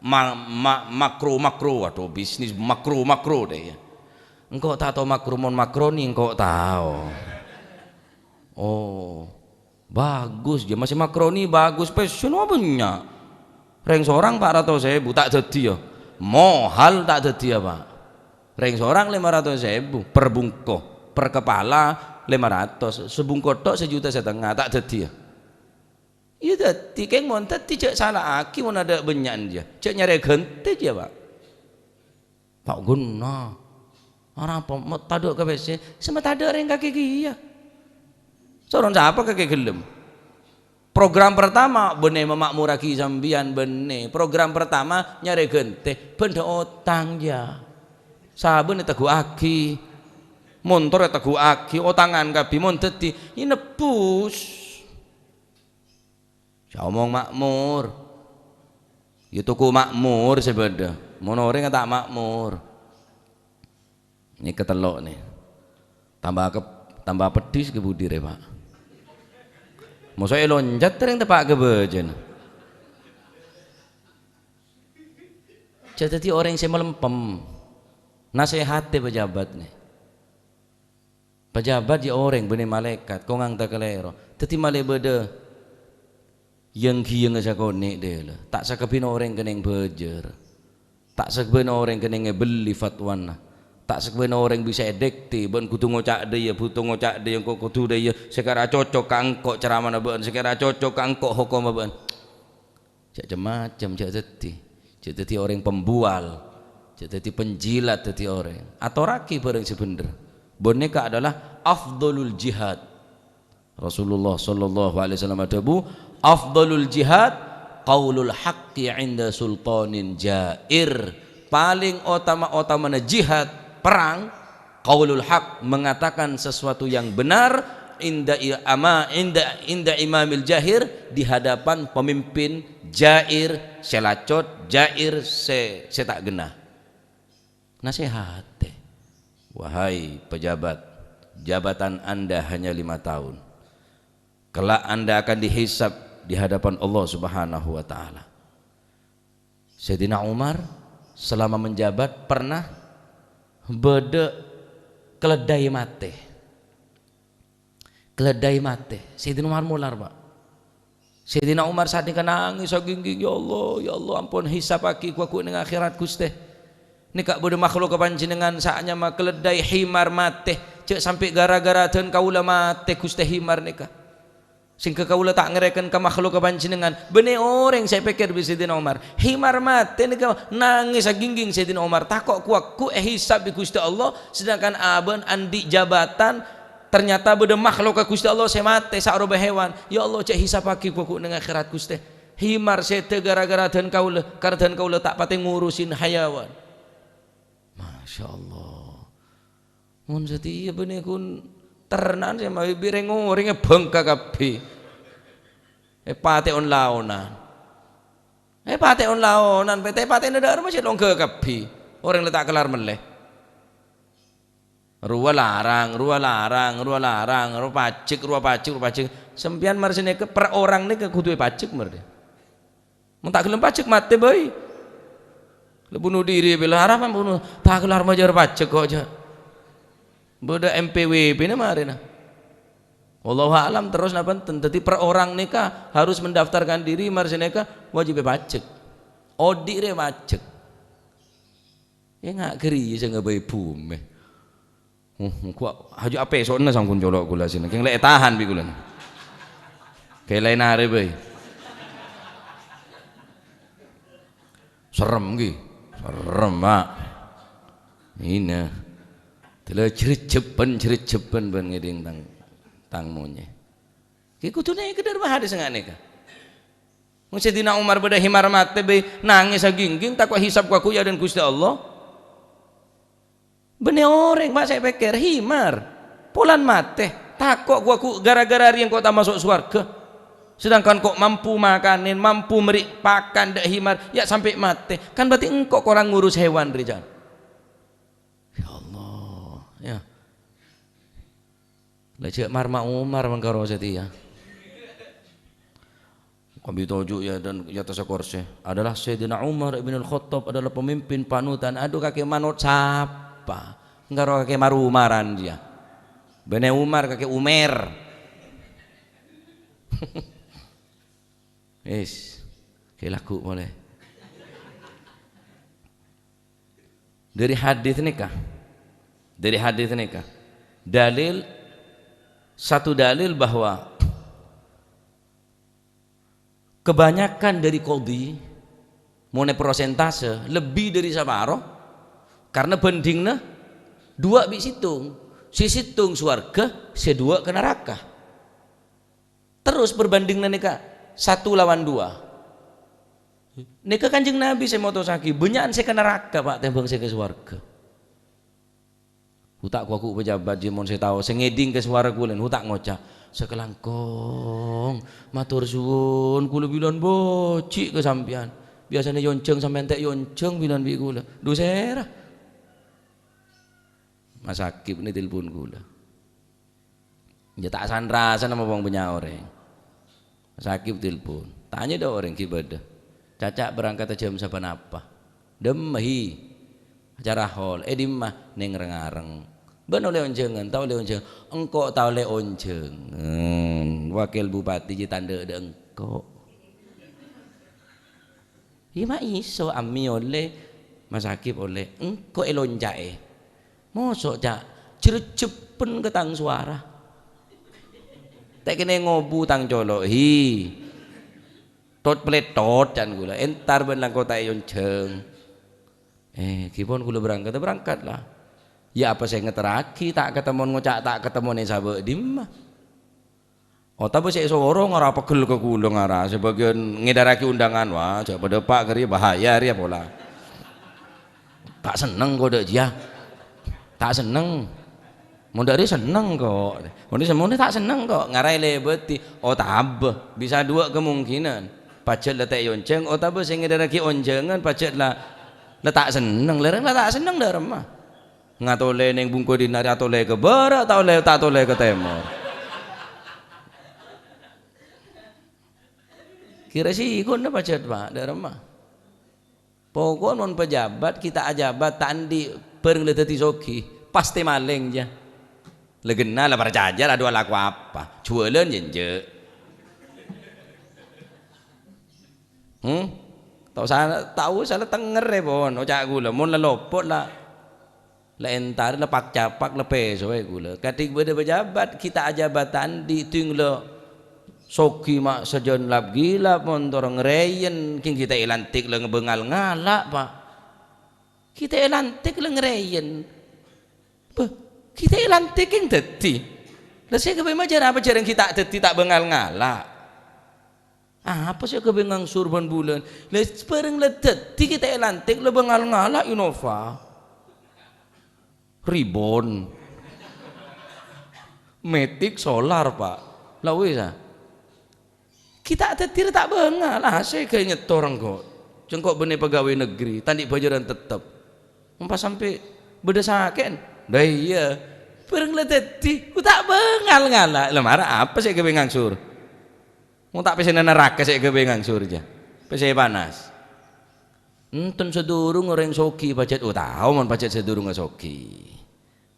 Ma-, ma-, makro, makro, waduh, bisnis makro, makro deh, ya. Engko' ta' tao makro, mon makroni engko' tao. Oh. Bagus, jâ, masih makroni bagus, pèssèna bânnya'. Rèng sorang pa' ratos èbu, ta' dhâddhiyâ. Mohal ta' dhâddhiyâ, Pa'. Rèng sorang lèma ratos èbu, per bungko, per kepala lèma ratos, sabungko tok sajuta satengnga, ta' dhâddhiyâ. Iyâ dhâddhi, kèng mon dhâddhi jhâ' sala'aghi mon adâ' bânnya'an jâ. Jhâ' nyarè ghântè jâ, Pa'. Ta' ghenna. Arapa ma-, tadâ' ka pèssè? Sè matadâ' rèng kakè kèya. Soron sapa kakè ghellem? Program pertama, bânnè mamakmurraghi sampèyan, bânnè. Program pertama, nyarè ghântè, bân dâ' otang, yâ. Sabâna ètegghu'aghi. Montor ètegghu'aghi, otangan kabbhi, mon dhâddhi, yâ nebbhus. Sè omong makmur. Yâ toko makmur sè bâdâ. Mon orèngnga ta' makmur. Nèka tello' nè. Tamba ke-, tamba peddhis ke budi rè, Pa'. Mosok èloncat rèng teppa' ka bâjâna. Jhâ' dhâddhi orèng sè malempem. Nasèhatè pejabat nè. Pejabat jâ orèng bânnè malaèkat, kongang ta' kalèro. Dhâddhi malè bâdâ yang-ghiyangnga sakonè' dâlâ. Ta' sakabbhiyânna orèng kennèng bhâjâr. Ta' sakabbhiyânna orèng kennèng èbelli fatwana. Ta' sakabbhiyânna orèng bisa èdikte, bâ'ân kodhu ngoca' dâ' iyâ, kodhu ngoca' dâ' iyâ, engko' kodhu dâ' iyâ, sè kèra cocok ka engko' ceramana bâ'ân, sè kèra cocok ka engko' hokomma bâ'ân. Jhâ' cem-macem, jhâ' dhâddhi. Jhâ' dhâddhi orèng pembual. Jhâ' dhâddhi penjilat dhâddhi orèng. Atorraghi bhârâng sè bhendher. Bân nèka adalah afdhalul jihad. Rasulullah sallallahu alaihi wasallam adhâbu, "Afdhalul jihad qaulul haqqi 'inda sultanin jair." Palèng otama-otamana jihad, perang, qaulul haq, mengatakan sesuatu yang benar, inda i-, ama-, inda, inda imamil jahir, di hadapan pemimpin jair, sè lacot, jair, sè, sè ta' ghenna. Nasèhatè, "Wahai pejabat, jabatan Anda hanya lima tahun. Kelak Anda akan dihisab di hadapan Allah Subhanahu wa Ta'ala." Sayyidina Umar selama menjabat pernah bâdâ keledai matè. Keledai matè. Sayyidina Umar molar, Pa'. Sayyidina Umar sanèka nangès aghingging, "Ya Allah, ya Allah, ampon hisabbhâghi ghu-, ghu-, neng akhèrat, Ghustè. Nèka bâdâ makhlukka Panjhennengngan sè anyama keledai himar matè. Jhâ' sampè' gara-gara dân kaulâ matè, Ghustè, himar nèka." Sèngghâ kaulâ ta' ngarèken ka makhlukka Panjhennengngan. Bânnè orèng sè èpèkkèr bi' Sayyidina Umar. Himar matè nèka nangès aghingging Sayyidina Umar. Tako' ghu-, ghu-, èhisab bi' Ghustè Allah, sedangkan abâ'na andi' jabatan, ternyata bâdâ makhlukka Ghustè Allah sè matè, sè aropa hèwan. Ya Allah, jhâ' hisabbhâghi ghu-, ghu-, neng akhèrat, Ghustè. Himar sèdhâ gara-gara dân kaulâ, karna dân kaulâ ta' patè ngurusin hayawan. Masya Allah. Mon satèya bânnè ghun terna'an sè mabi' rèng-orèng èbhângka kabbhi. Èpatè on-laonan. Èpatè on-laonan, pètè patèna dâ' remma sè longga kabbhi. Orèng la ta' kellar mellè. Rowa larang, rowa larang, rowa larang, rowa pajek, rowa pajek, rowa pajek. Sampèyan marè sanèka per orang nèka kodhu èpajek marè. Mon ta' ghellem pajek, matè bhâi. La bunuh diri, bela arapa bunuh. Ta' kellar majâr pajek kok, jhâ'. Bâdâ M P W P-na marèna. Wallahu a'lam terros napa enten. Dhâddhi per orang nèka harus mendaftarkan diri, marè sanèka wajib pajek. Odi' rè pajek. Yâ nga' ghâriyâ sè ngabâi bhumè. Oh, engko' haju apèsona sangkon colo' kaulâ sènè. Kèng lè' ètahan bi' kaulâ. Kèng laèn arè bhâi. Serem ghi. Serem, Pak. Ina. Dela jrejjebban, jrejjebban bân ngèdhing tang, tang monyè. Ghi kudu nèka dhâri hadis nga' nèka. Wong Sayyidina Umar bâdâ himar matè bhâi nangès agingging, tako' hisab kaku' è adâ'na Ghustè Allah. Bânnè orèng, Pak, sè pèkkèr, himar. Polana matè, tako' kaku' gara-gara rèya engko' ta' maso' sowarghâ. Sedangkan ko' mampu makanè, mampu mèrè pakan dâ' himar, ya sampè' matè. Kan berarti engko' korang ngurus hewan rèya, jân. Ya Allah, ya. La jhâ' marma Umar mangkaro satèya. Kami toju' ya dan ya atas kursi adalah Sayyidina Umar ibn al-Khattab adalah pemimpin panutan. Aduh, kakè manut sapa? Engkaro kakè mar-umaran dia. Bânnè Umar, kakè Umer. Is, kayak lagu boleh. Dari hadis nèka, dari hadis nèka, dalil, satu dalil bahwa kebanyakan dari qadhi, monè persentase, lebbi dâri saparo, karena bhândhingnga duwâ' bi' sèttong, sè sèttong sowarghâ, sè duwâ' ka naraka. Terros perbandinganna nèka satu lawan dua. Nèka Kanjeng Nabi sè motosaghi, bânnya'an sè ka naraka, Pak, tèmbhâng sè ka sowarghâ. Hu ta' kaku' pejabat jiyâ mon sè tao, sè ngèdhing ka sowarghâ kulâ, hu ta' ngoca', "Sakalangkong, mator suwun, kulâ bilân bâji' ka sampèyan. Biyasana èyonjhâng sampèyan ta' èyonjhâng bilân bi' kulâ. Dhu sèra?" Mas Akib nè telpon kulâ. Ya ta' san-rasan ma' bânnya' orèng. Sakèng telpon. Tanya dâ' orèng ghi' bâdâ. Caca' berangkat jam saponapa? Dimma, hi? Acara hol. È dimma? Neng reng-areng. Bân ollè onjhângan, ta' ollè onjhângan? Engko' ta' ollè onjhângan. Wakil bupati jiyâ ta' endâ' dâ' engko'. Iyâ, ma' iso, Ammi ollè, Mas Akib ollè, engko' èlonca'è. Moso', Ca', jrejjhebben ka tang sowara. Ta' kènè' ngobu tang colo', hi. Tot-plètot, can ghulâ, entar bân langkong ta' èonjhâng. Eh, ghi pon ghulâ berangkat, berangkat la. Iyâ, apa sè ngeterraghi, ta' katemmo ngoca' ta' katemmo neng sabâ' dimma? Otabâ sè èsoro ngara pegghel ka ghulâ ngara, sabâgiyân ngèdarraghi undangan, wah, jhâ' padâ pa' ghâriyâ bahaya rèya pola. Ta' senneng ko dâ' jiyâ. Ta' senneng. Mon dâ' rèya senneng ko. Mon sè mon ta' senneng ko, ngara èlèbâdhi. Otabâ, bisa duwâ' kemungkinan. Pajhât la ta' èonjhâng, otabâ sè ngèdarraghi onjhângan pajhât la, la ta' senneng. Lèrèng la ta' senneng dâ' remma. Ngatolè neng bungko dinarè atolè ka bârâ', ta' ollè, ta' atolè ka tèmor. Kèra sèguna pajhât, Pa', dâ' remma. Pokok mon pejabat, ghi' ta' ajabat, ta' andi' bhâreng la dhâddhi soghi, pastè malèng, jiyâ. La ghenna la parcajâ la, dhu alako apa? Juwâlân, jiyâ, enjâ'. Hmm? Ta' osa, ta' osa la tengngèrè, pon, oca' ghulâ. Mon la lopot la, la entarè, la pak-capak, la pèsoè ghulâ. Kadhi bâdâ pejabat, ghi' ta' ajabat ta' andi', dhing la soghi ma' sajân lap-ghilap, montor ngrèyèn, kèng ghi' ta' èlantik la ngabângal ngala', Pa'. Ghi' ta' èlantik la ngrèyèn. Bâh, ghi' ta' èlantik kèng dhâddhi. La sè èghâbây majâr apa jhârâng ghi' ta' dhâddhi ta' bângal ngala'? Apa sè èghâbây ngangsur bân bulân? La bhâreng la dhâddhi ghi' ta' èlantik la bângal ngala' Innova. Reborn. Matic solar, Pa'. La wis, ah. Ghi' ta' dhâddhi rè ta' bângal, asè ghâi' nyetor engko'. Sèngko' bânnè pegawai negeri, ta' andi' bhâjârân tettep. Mon pas sampè' bâdâ sakè'en. Dâ' iyâ, bhâreng la dhâddhi, ghu ta' bângal ngala'. La mara apa sè èghâbây ngangsur? Mon ta' pèssèna naraka sè èghâbây ngangsur, jiyâ. Pèssè panas. Enten sadhurung orèng soghi pajhât, oh, tao mon pajhât sadhurungnga soghi.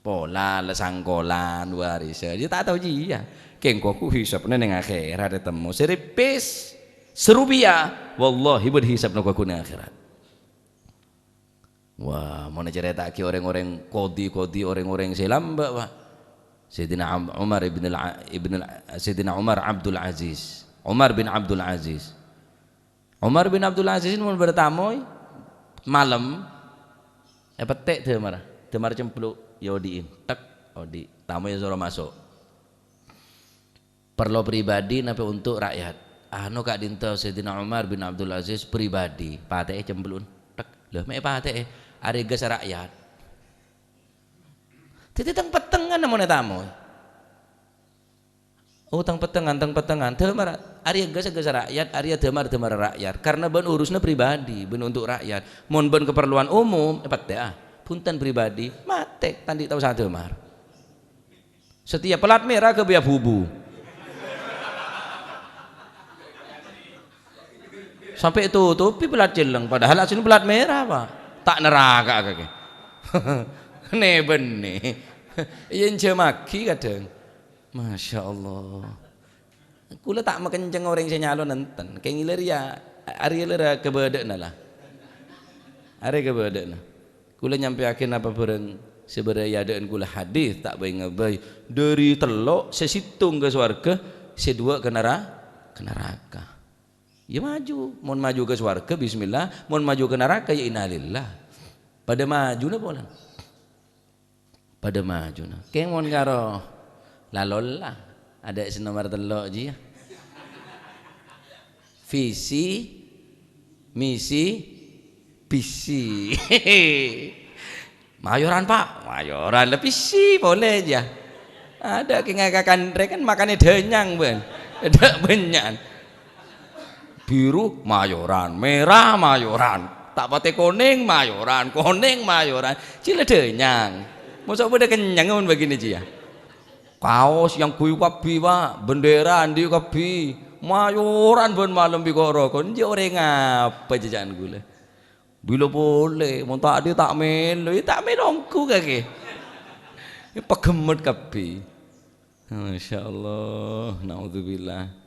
Pola la sangkolan, warisan. Iyâ ta' tao jiyâ. Kèng engko' ghu hisabna neng akhèrat ètemmo. Sè rèpès, sarupiya. Wallahi bâdâ hisabna ghu neng akhèrat. Wah, mon ècarèta'aghi orèng-orèng qadhi-qadhi, orèng-orèng sè lambâ', Pak. Sayyidina Am-, Umar ibn al-A-, ibn al-, Sayyidina Umar Abdul Aziz. Umar bin Abdul Aziz. Umar bin Abdul Aziz mon bâdâ tamoy, Malem, èpèttè' dâmar. Dâmar cempluk, èodi'in. Tek, odi'. Tamoy èsoro maso'. Parlo pribadi napa untuk rakyat? Anu ka'dinto Sayyidina Umar bin Abdul Aziz pribadi. Patè'è cemplukna. Tek. Lha, mè' patè'è. Arèya ghâsa rakyat. Dhâddhi teng-pettengan mon ètamoy. Oh, teng-pettengan, teng-pettengan. Dâmar, arèya ghâsa-ghâsa rakyat, arèya dâmar-dâmar rakyat. Karena bân urusna pribadi, bân untuk rakyat. Mon bân keperluan umum, èpèttè'a. Bhunten pribadi, matè, ta' andi' tao sadâmar. Setiap pelat merah ghâbây abubu. Sampè' ètotobhi pelat celleng, padahal asli pelat merah, Pak. Ta' neraka kakè. Nè-bennè. Iyâ, ènjhâmaghi kadhâng. Masya Allah. Kaulâ ta' makenceng orèng sè nyalon enten. Kèng ghilâ rèya, arèya la ra kabâdâ'na la. Arèya kabâdâ'na. Kaulâ nyampèyaghi napa bhârâng sè bârâ' è adâ'ân kaulâ hadis, ta' bhâi-ngabhâi. Dâri tello', sè sèttong ka sowarghâ, sè duwâ' ka nara-, ka naraka. Yâ maju. Mon maju ka sowarghâ, bismillah. Mon maju ka naraka, yâ innalillah. Padâ majuna polana. Padâ majuna. Kèng mon karo lalolla, adâ' sè nomer tello' jiyâ. Visi, misi, bisi. Mayoran, Pak. Mayoran, la bisi polè jiyâ. Adâ' kèng ngaka kanrè kan makanè dânyang, bân. Adâ' bânnya'an. Biru, mayoran. Merah, mayoran. Ta' patè konèng, mayoran. Konèng, mayoran. Jiyâ la dânyang. Mosok padâ kennyang mon bâgina jiyâ. Kaos èangghuy kabbhi, Pak. Bendera andi' kabbhi. Mayoran bân malem bi' ko'-roko'. Jiyâ orèng apa jhâjhâ'ân kaulâ? Bilâ polè, mon ta' andi' ta' mèlo, yâ ta' mèlo ongghu kakè. Pagemmèt kabbhi. Masya Allah, naudzubillah.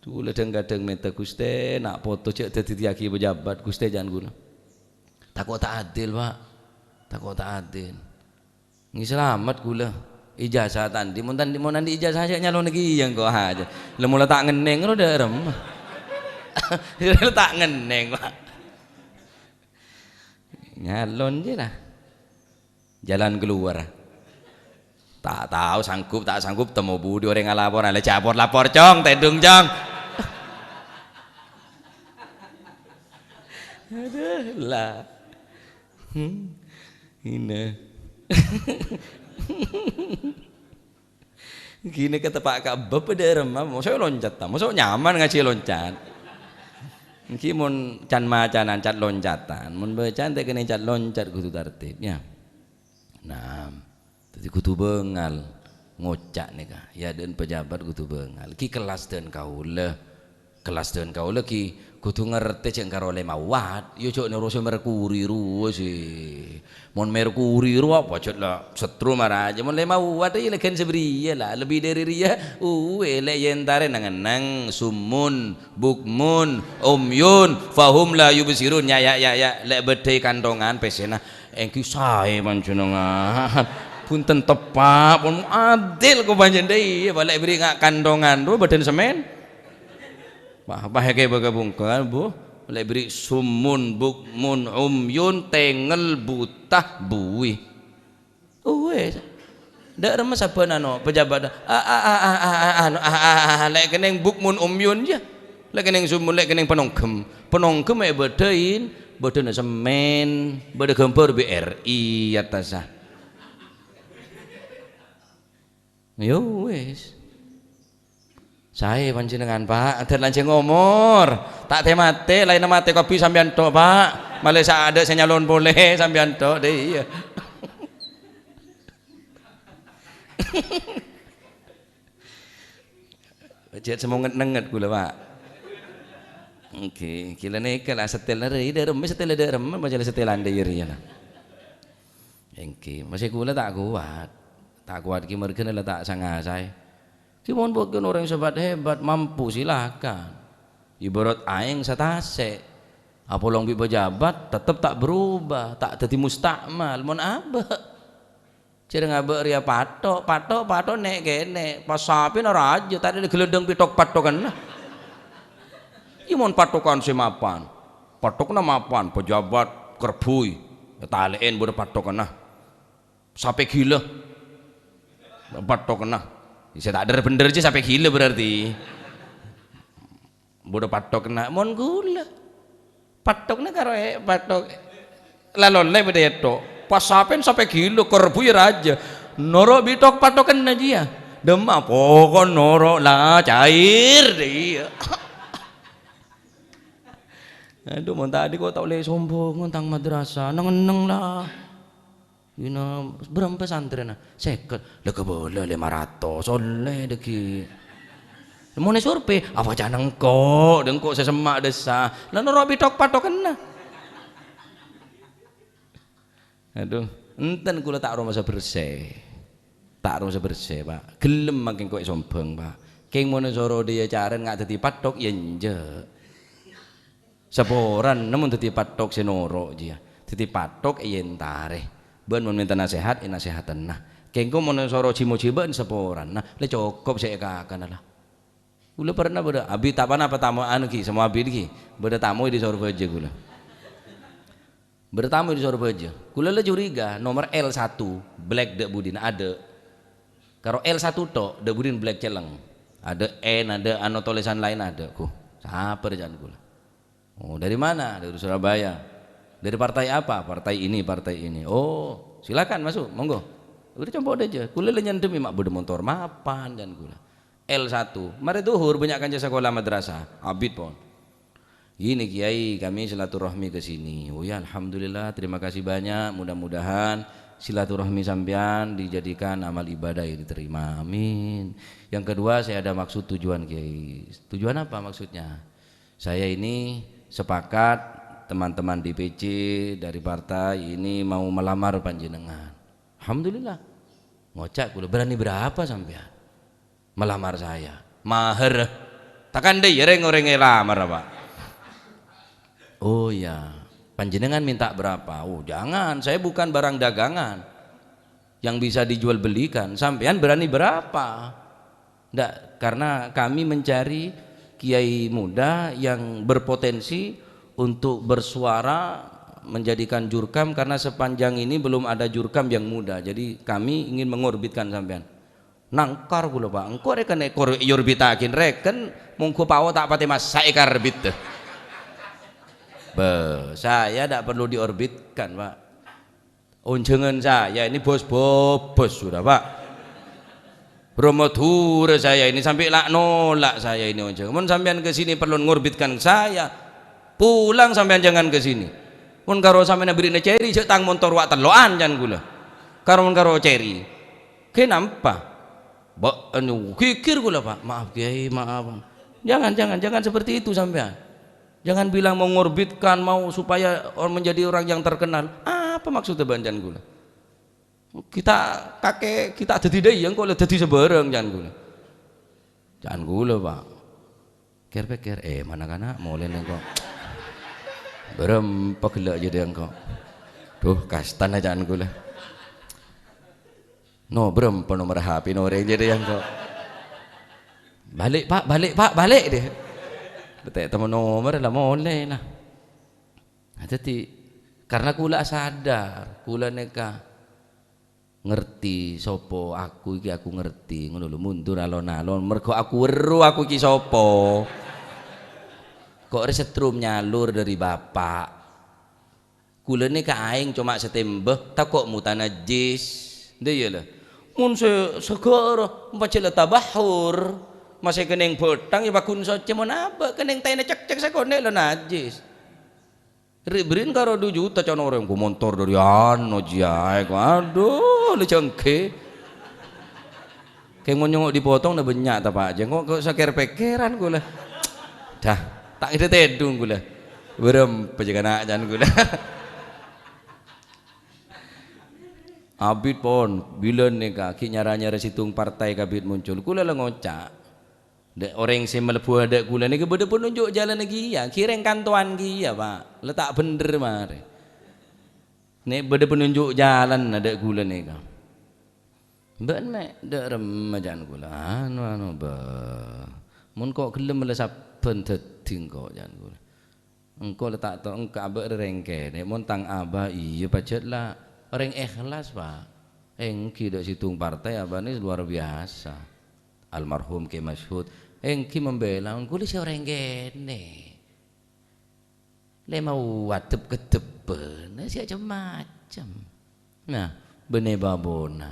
Kaulâ dhâng-kadhâng mènta, "Ghustè, na' poto jhâ' daddiyyâghi pejabat, Ghustè, jhâ'ân kaulâ." Tako' ta' adil, Pak. Tako' ta' adil. Ngghi salamet kaulâ. Ijazah ta' andi', mon ta' andi', mon andi' ijazah jhâ' nyalon ghi iyâ engko' ajâ. La mola ta' ngennèng ro dâ' remma. Ta' ngennèng, Pak. Nyalon jiyâ la. Jalan keluar. Ta' tao sanggup, ta' sanggup, temmo budi orèng alapor, la jhâ' por-lapor, Cong, tèdung, Cong. Adhu, la. Hmm. Ina. Ghina kateppa' ka bâbâ dâ' remma, mosok loncat, ta? Mosok nyaman ngajhi loncat. Èngghi mon can-macanan cat-loncatan, mon bâcaan ta' kènè' cat-loncat, kodhu tartib, yâ. Nah, dhâddhi kodhu bângal ngoca' nèka, yâ, dhân pejabat kodhu bângal. Ghi kellas dhân kaulâ. Kellas dhân kaulâ ghi kodhu ngartè jhâ' karo lèma watt, yâ jhâ' nèrosa Merkuri rowa sè. Mon Merkuri rowa pajhât la setrum arajâ, mon lèma watt yâ lèghân sabâriyâ la, lebbi dhâri rèya, uwè, lè' yâ èntarè neng-enneng, summun, bukmun, umyun, fahum la yubsirun, ya, ya, ya, ya, lè' bâdâi kanthongan pèssèna, èngghi saè panjhennengngan. Bhunten teppa', pon adil ko panjhennengngan, iyâ, palè' bâri' nga' kanthongan rowa bâdân semmèn. Wah, wah, èkè bâgâ bungkal, Bu. Lè' bâri' summun, bukmun, umyun, tengel, buta, buwi. Uwis. Dâ' remma sabbhân anu, pejabat, a, a, anu, a, a, a, lè' kènèng bukmun, umyun, yâ. Lè' kènèng summun, lè' kènèng panongghem. Panongghem èbâdâin, bâdânna semmèn, bâdâ ghâmbhâr B R I attassa. Ya wis. Saè panjhennengngan, Pak. Dhân lanjhâng omor. Ta' tè-matè, laènna matè kabbhi sampèyan tok, Pak. Malè sè adâ' sè nyalon polè sampèyan tok, dâ' iyâ. Jhât semonget-nenget kaulâ, Pak. Èngghi, ghi la nèka la setel rè, dâ' remma setel dâ' remma, maca la setelan dâ' iyâ rèya la. Èngghi, maskè kaulâ ta' kowat. Ta' kowat ghi marghâna la ta' sanga saè. Ghi mon bâdâ orèng sè hebat-hebat, mampu, silakan. Ibarat aèng sè tasè'. Apolong bi' pejabat, tetep ta' berubah, ta' dhâddhi musta'mal, mon abâ'. Jhâreng abâ' rèya patho', patho', patho' nè'-kènè', pas sapèna rajâ, ta' ghâlândhâng pèthok-pathokanna. Iyâ mon pathokan sè mapan, pathokna mapan, pejabat Kerbhuy, talè'è bâdâ pathokanna. Sapè ghilâ. Pathokanna. Sè ta' dhâr-bhendhâr jiyâ sapè ghilâ berarti. Bâdâ pathokanna, mon ghulâ. Pathokna karo è-, pathok. La lolè bâdâ ètho'. Pas sapèn sapè ghilâ, kerbhuy rajâ. Noro' bithok pathokanna jiyâ. Dâmma pokok noro' la cair, iyâ. Adhu, mon tadhi' ko' ta' ollè sombongan tang madrasah, neng-enneng la. Ina, bârâmpa santrèna? Sèket. La kabâlâ lèma ratos, ollè dhâggi'. Mon èsurvei, apa can engko', dhâ' engko' sè semma' dhâssa. La noro' bithok pathokanna. Adhu, enten kaulâ ta' aromasa bersè. Ta' aromasa bersè, Pa'. Ghellem mangkèn ko' èsombhâng, Pa'. Kèng mon èsoro dhiyâ carèn nga' dhâddhi patthok, iyâ enjâ'. Saporana mon dhâddhi patthok sè noro' jiyâ. Dhâddhi patthok èentarè. Bân mon mènta nasèhat, ènasèhatana. Kèng ko' mon èsoro ji-mojibâ'ân saporana, la cokop sè èkakana, la. Kaulâ pernah bâdâ, abit ta' ponapa tamoy anu ghi, samo abit ghi. Bâdâ tamoy dâri Sorbhâjâ kaulâ. Bâdâ tamoy dâri Sorbhâjâ. Kaulâ la curiga, nomer L satu, black dâ' budina adâ'. Karo L satu tok, dâ' budina black cellèng. Adâ' N, adâ' anu tolèsan laèn adâ', ghu. Sapa rè ca'na kaulâ? "Oh, dari mana?" "Dari Surabaya." "Dari partai apa?" "Partai ini, partai ini." "Oh, silakan masuk, monggo." Udah compo' dhâjâ. Kaulâ la nyandhem, "Ma' bâdâ montor mapan," ca'na kaulâ. L satu. Marè dhuhur bânnya' kanca sakola madrasah. Abit pon. "Gini, Kiai, kami silaturahmi ke sini." "Oh ya, alhamdulillah, terima kasih banyak. Mudah-mudahan silaturahmi sampean dijadikan amal ibadah yang diterima. Amin. Yang kedua, saya ada maksud tujuan, Kiai." "Tujuan apa maksudnya?" "Saya ini sepakat teman-teman D P C dari partai ini mau melamar panjenengan." Alhamdulillah. Ngoca' kaulâ, "Berani berapa sampean melamar saya?" "Maher." "Ta' kandhâ iyâ rèng-orèng èlamar, Pak." "Oh iya, panjenengan minta berapa?" "Oh, jangan, saya bukan barang dagangan yang bisa dijual belikan. Sampean berani berapa?" "Ndak, karena kami mencari kiai muda yang berpotensi untuk bersuara menjadikan jurkam, karena sepanjang ini belum ada jurkam yang muda. Jadi kami ingin mengorbitkan sampean." Nangkar kaulâ, Pak. Engko' rèken èkor èorbitaghi rèken, mongghu pao ta' patè massa' èkarbit. Bâh, saya ndak perlu diorbitkan, Pak. Onjhângan saya ini bos bobos sudah, Pak. Bro Madhurâ saya ini sampai la-, nolak saya ini onjhângan. Mon sampean ke sini perlu ngorbitkan saya, pulang sampean jangan ke sini. Mon karo sampean abherri'na ceri, jhâ' tang montor wa' tello'an, can kaulâ. Karo mon karo ceri. Kenapa? Ba-, anu, ghighir kaulâ, Pak. "Maaf, Kiai, maaf." Jangan, jangan, jangan seperti itu sampean. Jangan bilang mau ngorbitkan, mau supaya or-, menjadi orang yang terkenal. Apa maksudnya bân can kaulâ? Kita kakè, kita dhâddhi dâ' iyâ, engko' la dhâddhi sabârâng, can kaulâ. Can kaulâ, Pak. Kèr-pèkkèr, "Eh, mana kana' molè nèng ko'. Bârâmpa ghellâ' jâdiyâ engko'. Duh, kastana can kaulâ. No, bârâmpa nomer H P-na orèng jâdiyâ engko'. Balik, Pak, balik, Pak, balik," deh. Bâtè' tèmmo nomer la molè, la. Nah, dhâddhi, karena kaulâ sadar, kaulâ nèka ngerti sapa aku iki, aku ngerti, ngono lho, mundur alon-alon, mergo aku weruh aku iki sapa. Kok resetrum nyalur dari bapak. Kaulâ nèka aèng coma satembhâ, tako' muta najis. Ndak iyâ, la? Mon sè saghârâ, pajhât la tabahhur. Masè kenning bhâthang, ya paghun socè, mon abâ', kenning taèna cekcek sakonè' la najis. Ri'-bherri'na karo du juta can orèng, "Ghu montor dâri ano jiaè, ghu." Adhu, la jhângghi. Kèng mon nyongngo' dipotong na bânnya' ta, Pak? Jhâ' engko' sakèr-pèkkèran kaulâ. Dah, ta' ngèdhâ tèdung kaulâ. Bârâmpa jhâ' kana' can kaulâ. Abit pon, bilân nèka ghi' nyara-nyara sèttong partai kabit muncul. Kaulâ la ngoca', Dâ', orèng sè malebbhu adâ' kaulâ nèka bâdâ panonjhuk jhâlânna kèya, ghi' rèng kantowan kèya, Pak. La ta' bhendher marè. Nè' bâdâ panonjhuk jhâlânna dâ' kaulâ nèka. Bâ'na mè' dâ' remma can kaulâ. Anu, anu, bâ. Mon ko' ghellem la sabbhân dhâddhi engko' can kaulâ. Engko' la ta' to-, engko' abâ' rè rèng kènè', mon tang abâ' iyâ pajhât la rèng èhlas, Pa'. Èngghi dâ' sèttong partai abâ'na luar biasa. Almarhum Kè Masyhud, èngghi membela, engko' la sè orèng kènè'. Lè mau adep-kedep bâna sè cem-macem. Nah, bânnè bâbâna.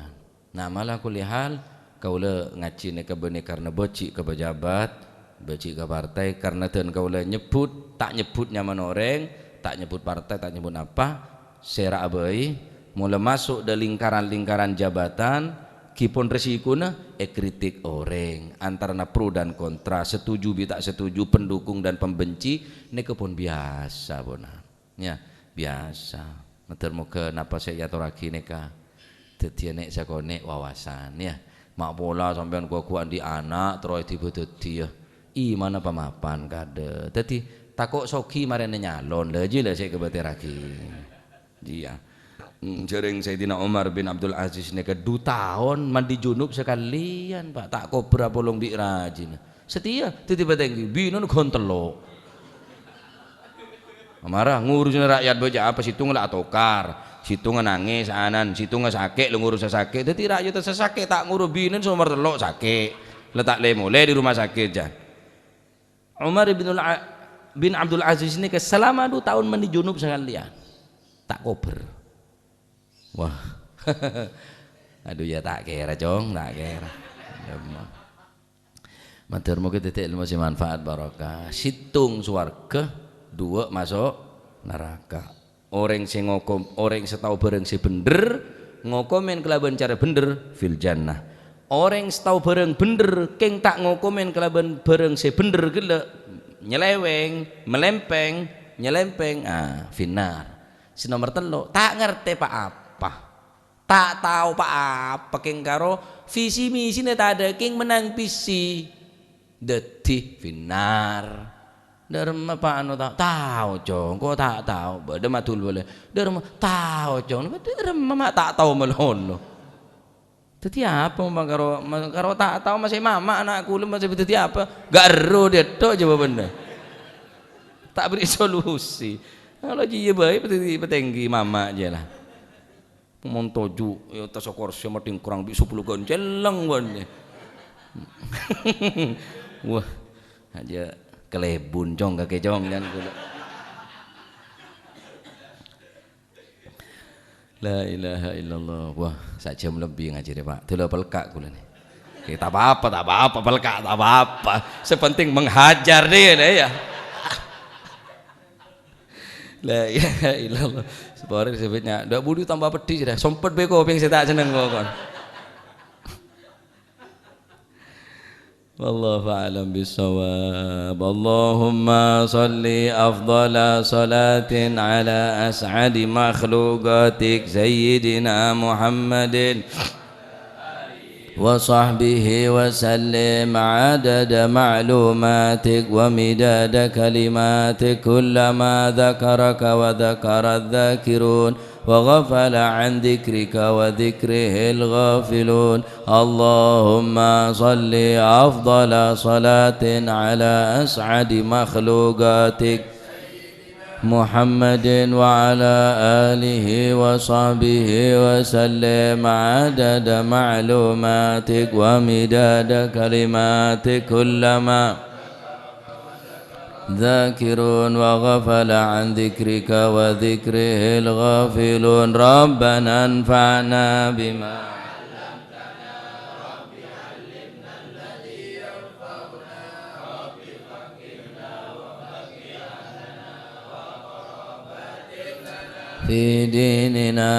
Nah, mala kulli hal, kaulâ ngajhi nèka bânnè karna bâji' ka pejabat, bâji' ka partai, karna dân kaulâ nyebbhut, ta' nyebbhut nyamana orèng, ta' nyebbhut partai, ta' nyebbhut apa, sèra'a bhâi, mola maso' dâ' lingkaran-lingkaran jabatan, ghi pon rèsikona èkritik orèng, antarana pro dan kontra, setuju bi' ta' setuju, pendukung dan pembenci, nèka pon biyasa, pon. Ya, biyasa. Mator moghâ napa sè èatorraghi nèka dhâddhiyâ nè' sakonè' wawasan, ya. Ma' pola sampèyan ghu-ghu andi' ana', terro èdhibâ dhâddhiyâ. Imanna pamapan kadhâ'. Dhâddhi, tako' soghi marèna nyalon, la jiyâ la sè èkabâtèrraghi. Iyâ. Hmm, jhâreng Sayyidina Umar bin Abdul Aziz nèka du taon mandi junub sakalèyan, Pa'. Ta' kobâr apolong bi' rajina. Satèya dhâddhi patèngghi, binèna ghun tello'. Mara ngurusi ra'yat bâjâ apa, sèttongnga la atokar, sèttongnga nangès, anan, sèttongnga sakè', la ngurus sè sakè'. Dhâddhi ra'yat sè sakè' ta' ngurus, binèna sè nomer tello' sakè'. La ta' lè-molè di rumah sakit, jân. Umar bin Al-, bin Abdul Aziz nèka salama du taon mandi junub sakalèyan. Ta' kobâr. Wah. Aduh, ya ta' kèra, Cong, ta' kèra. Ya, ma-, Mator moghâ dhâddhi èlmo sè manfaat barokah. Sèttong sowarghâ, duwâ' maso' naraka. Orèng sè ngokom, orèng sè tao bhârâng sè bhendher, ngokomè kalabân cara bhendher, fil jannah. Orèng sè tao bhârâng bhendher, kèng ta' ngokomè kalabân bhârâng sè bhendher ghellâ', nyeleweng, malèmpèng, nyelèmpèng, ah, finnar. Sè nomer tello', ta' ngartè pa-apa. Ta' tao pa-apa kèng karo visi misina tadâ' kèng mennang pèssè. Dhâddhi finnar. Dâremma pa' anu ta', tao, Cong, ko' ta' tao. Bâdâ madul polè. Dâremma, tao, Cong. Dâremma ma' ta' tao malolo. Dhâddhi apa ma' karo, ma-, karo ta' tao masè mama ana' kulâ masè dhâddhi apa? Ga' ero dâ' tho' jâwâbânna. Ta' bherri' solusi. Kalau jiyâ bhâi patè-, patèngghi mama jiyâ la. Mon toju', ya, tas korsè mating kurang bi' sapolo ghân celleng, bân. Wah, ajâ kalèbun, Cong, kakè, Cong, jân kulâ. La ilaha illallah. Wah, sajâm lebbi ngajhârè, Pa'. Dulâ pelka' kulâ nè. Oke, ta' apa-apa, ta' apa-apa, pelka', ta' apa-apa. Sè penting menghajar dia, deh, ya. La ilaha illallah. Saporè disebutnya. Ndak budi tambah pedis dah. Sompet bhâi kopèng sè ta' senneng pokok. Wallahu a'lam bissawab. Allahumma salli afdhala salatin ala as'adi makhluqatik Sayyidina Muhammadin. وصحبه وسلم عدد معلوماتك ومداد كلماتك كلما ذكرك وذكر الذاكرون وغفل عن ذكرك وذكره الغافلون. اللهم صل أفضل صلاة على أسعد مخلوقاتك محمد وعلى آله وصحبه وسلم عدد معلوماتك ومداد كلماتك كلما ذاكرون وغفل عن ذكرك وذكره الغافلون. ربنا انفعنا بما في ديننا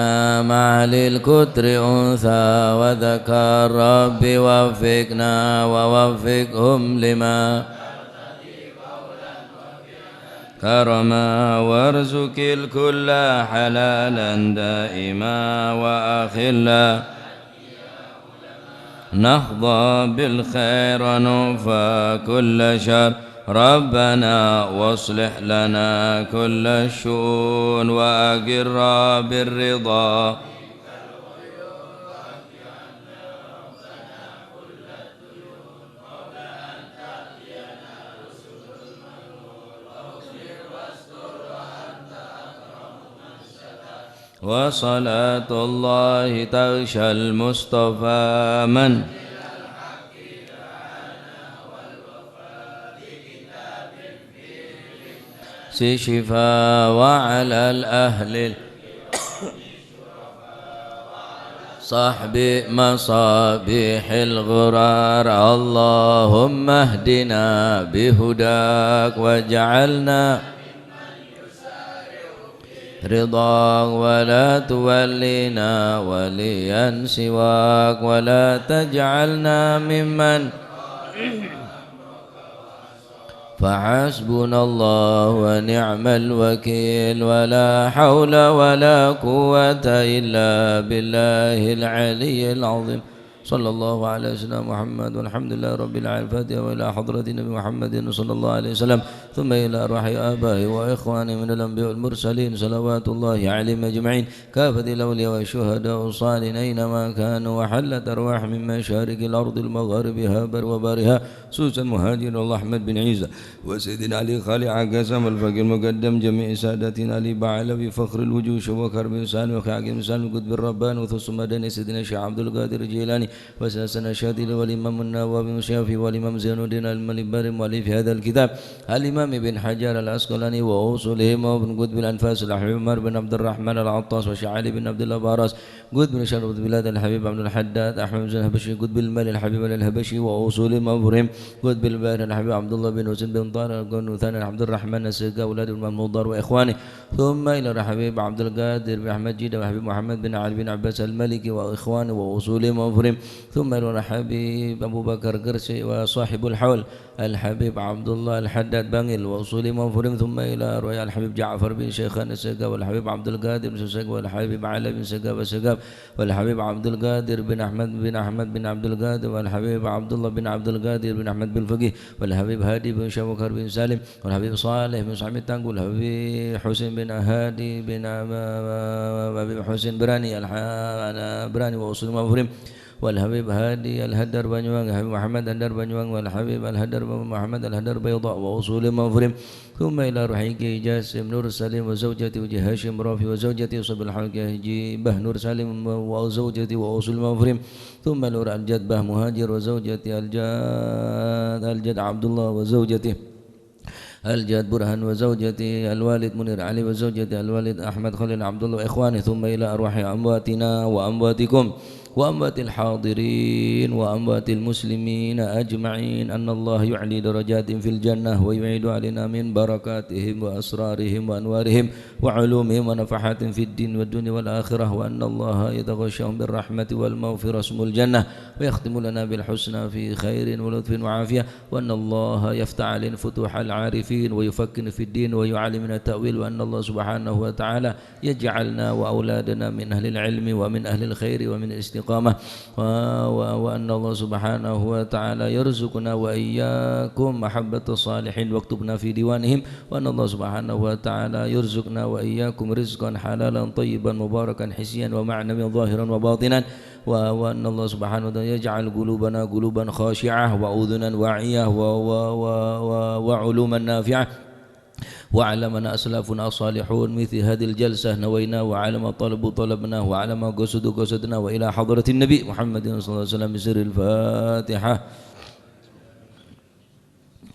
مع للكتر أنثى وذكر. رب وفقنا ووفقهم لما كرما وارزق الكل حلالا دائما وأخلا نحظى بالخير ونوفى كل شر. ربنا واصلح لنا كل الشؤون وأقر بالرضا. وصلاة الله تغشى المصطفى من شفاء وعلى الأهل صحب مصابيح الغرار. اللهم اهدنا بهداك واجعلنا رضاك ولا تولنا وليا سواك ولا تجعلنا ممن فحسبنا الله ونعم الوكيل ولا حول ولا قوة إلا بالله العلي العظيم. صلى الله على سيدنا محمد والحمد لله رب العالمين. الفاتحة وإلى حضرة النبي محمد صلى الله عليه وسلم ثم إلى أرواح آبائه وإخوانه من الأنبياء والمرسلين صلوات الله عليهم أجمعين كافة الأولياء والشهداء والصالحين أينما كانوا وحلت أرواح من مشارق الأرض المغاربها بر وبارها خصوصا مهاجر الله أحمد بن عيسى وسيدنا علي خالع قاسم الفقيه المقدم جميع سادتنا علي بعلوي فخر الوجوه شوكر بن سالم وخاكم سالم قطب الربان وثص مدني سيدنا الشيخ عبد القادر الجيلاني وسلسلة الشاذلي والإمام النووي والشافعي والإمام زين الدين الملباري مؤلف هذا الكتاب الإمام ابن حجر العسقلاني وأصولهم وابن قطب الأنفاس الأحمر بن عبد الرحمن العطاس وشعلي بن عبد الله باراس قطب شرف البلاد الحبيب عبد الحداد أحمد بن الحبشي قطب المال الحبيب علي الحبشي وأصولهم وأبرهم قطب البحر الحبيب عبد الله بن حسين بن طارق بن ثاني عبد الرحمن السقا أولاد المحمود دار وإخوانه ثم إلى الحبيب عبد القادر بن أحمد جيدة وحبيب محمد بن علي بن عباس المالكي وإخوانه وأصولهم وأبرهم ثم إلى الحبيب أبو بكر قرشي وصاحب الحول الحبيب عبد الله الحداد بنغيل وأصولهم وأبرهم ثم إلى أرواح الحبيب جعفر بن شيخان السقا والحبيب عبد القادر بن سقا والحبيب علي بن سقا وسقا والحبيب عبد القادر بن أحمد بن أحمد بن عبد القادر والحبيب عبد الله بن عبد القادر بن أحمد بالفقيه والحبيب هادي بن شوكر بن سالم والحبيب صالح بن سعيد التنقل والحبيب حسين بن هادي بن أبا حسين براني الح-، براني وأصولهم وأبرهم والحبيب هادي الهدر بنيوان والحبيب محمد الهدر بنيوان والحبيب الهدر محمد الهدر بيضاء وأصولهم وأبرهم ثم إلى روح كي جاسم نور سليم وزوجته وجي هاشم رافي وزوجته صبي الحلقة جي به نور سليم وزوجته وأصولهم وأبرهم ثم نور الجد به مهاجر وزوجته الجد، الجد عبد الله وزوجته الجد برهان وزوجته الوالد منير علي وزوجته الوالد أحمد خليل عبد الله وإخوانه ثم إلى أرواح أمواتنا وأمواتكم وأموات الحاضرين وأموات المسلمين أجمعين أن الله يعلي درجاتهم في الجنة ويعيد علينا من بركاتهم وأسرارهم وأنوارهم وعلومهم ونفحاتهم في الدين والدنيا والآخرة وأن الله يتغشاهم بالرحمة والمغفرة ثم الجنة ويختم لنا بالحسنى في خير ولطف وعافية وأن الله يفتح علينا فتوح العارفين ويفقهنا في الدين ويعلمنا التأويل وأن الله سبحانه وتعالى يجعلنا وأولادنا من أهل العلم ومن أهل الخير ومن الاستقامة و-، و-، وأن الله سبحانه وتعالى يرزقنا وإياكم محبة الصالحين واكتبنا في ديوانهم وأن الله سبحانه وتعالى يرزقنا وإياكم رزقا حلالا طيبا مباركا حسيا ومعنويا ظاهرا وباطنا و-، وأن الله سبحانه وتعالى يجعل قلوبنا قلوبا خاشعة وأذنا واعية و-، و-، و-، و-، وعلوما نافعة وعلى ما أسلافنا الصالحون مثل هذه الجلسة نوينا وعلى ما طلبوا طلبنا وعلى ما قصدوا قصدنا وإلى حضرة النبي محمد صلى الله عليه وسلم بسر الفاتحة.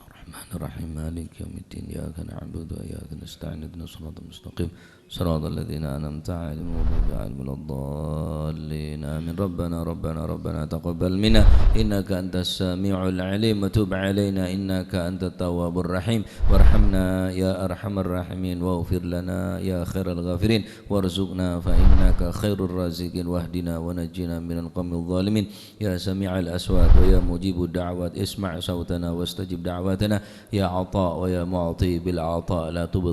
الرحمن الرحيم. مالك يوم الدين. إياك نعبد وإياك نستعين. اهدنا الصراط المستقيم. صراط الذين أنعمت عليهم غير المغضوب عليهم ولا الضالين. آمين. ربنا، ربنا، ربنا تقبل منا إنك أنت السميع العليم وتب علينا إنك أنت التواب الرحيم وارحمنا يا أرحم الراحمين واغفر لنا يا خير الغافرين وارزقنا فإنك خير الرازقين واهدنا ونجنا من القوم الظالمين. يا سميع الأصوات ويا مجيب الدعوات اسمع صوتنا واستجب دعواتنا. يا عطاء ويا معطي بالعطاء لا تبطل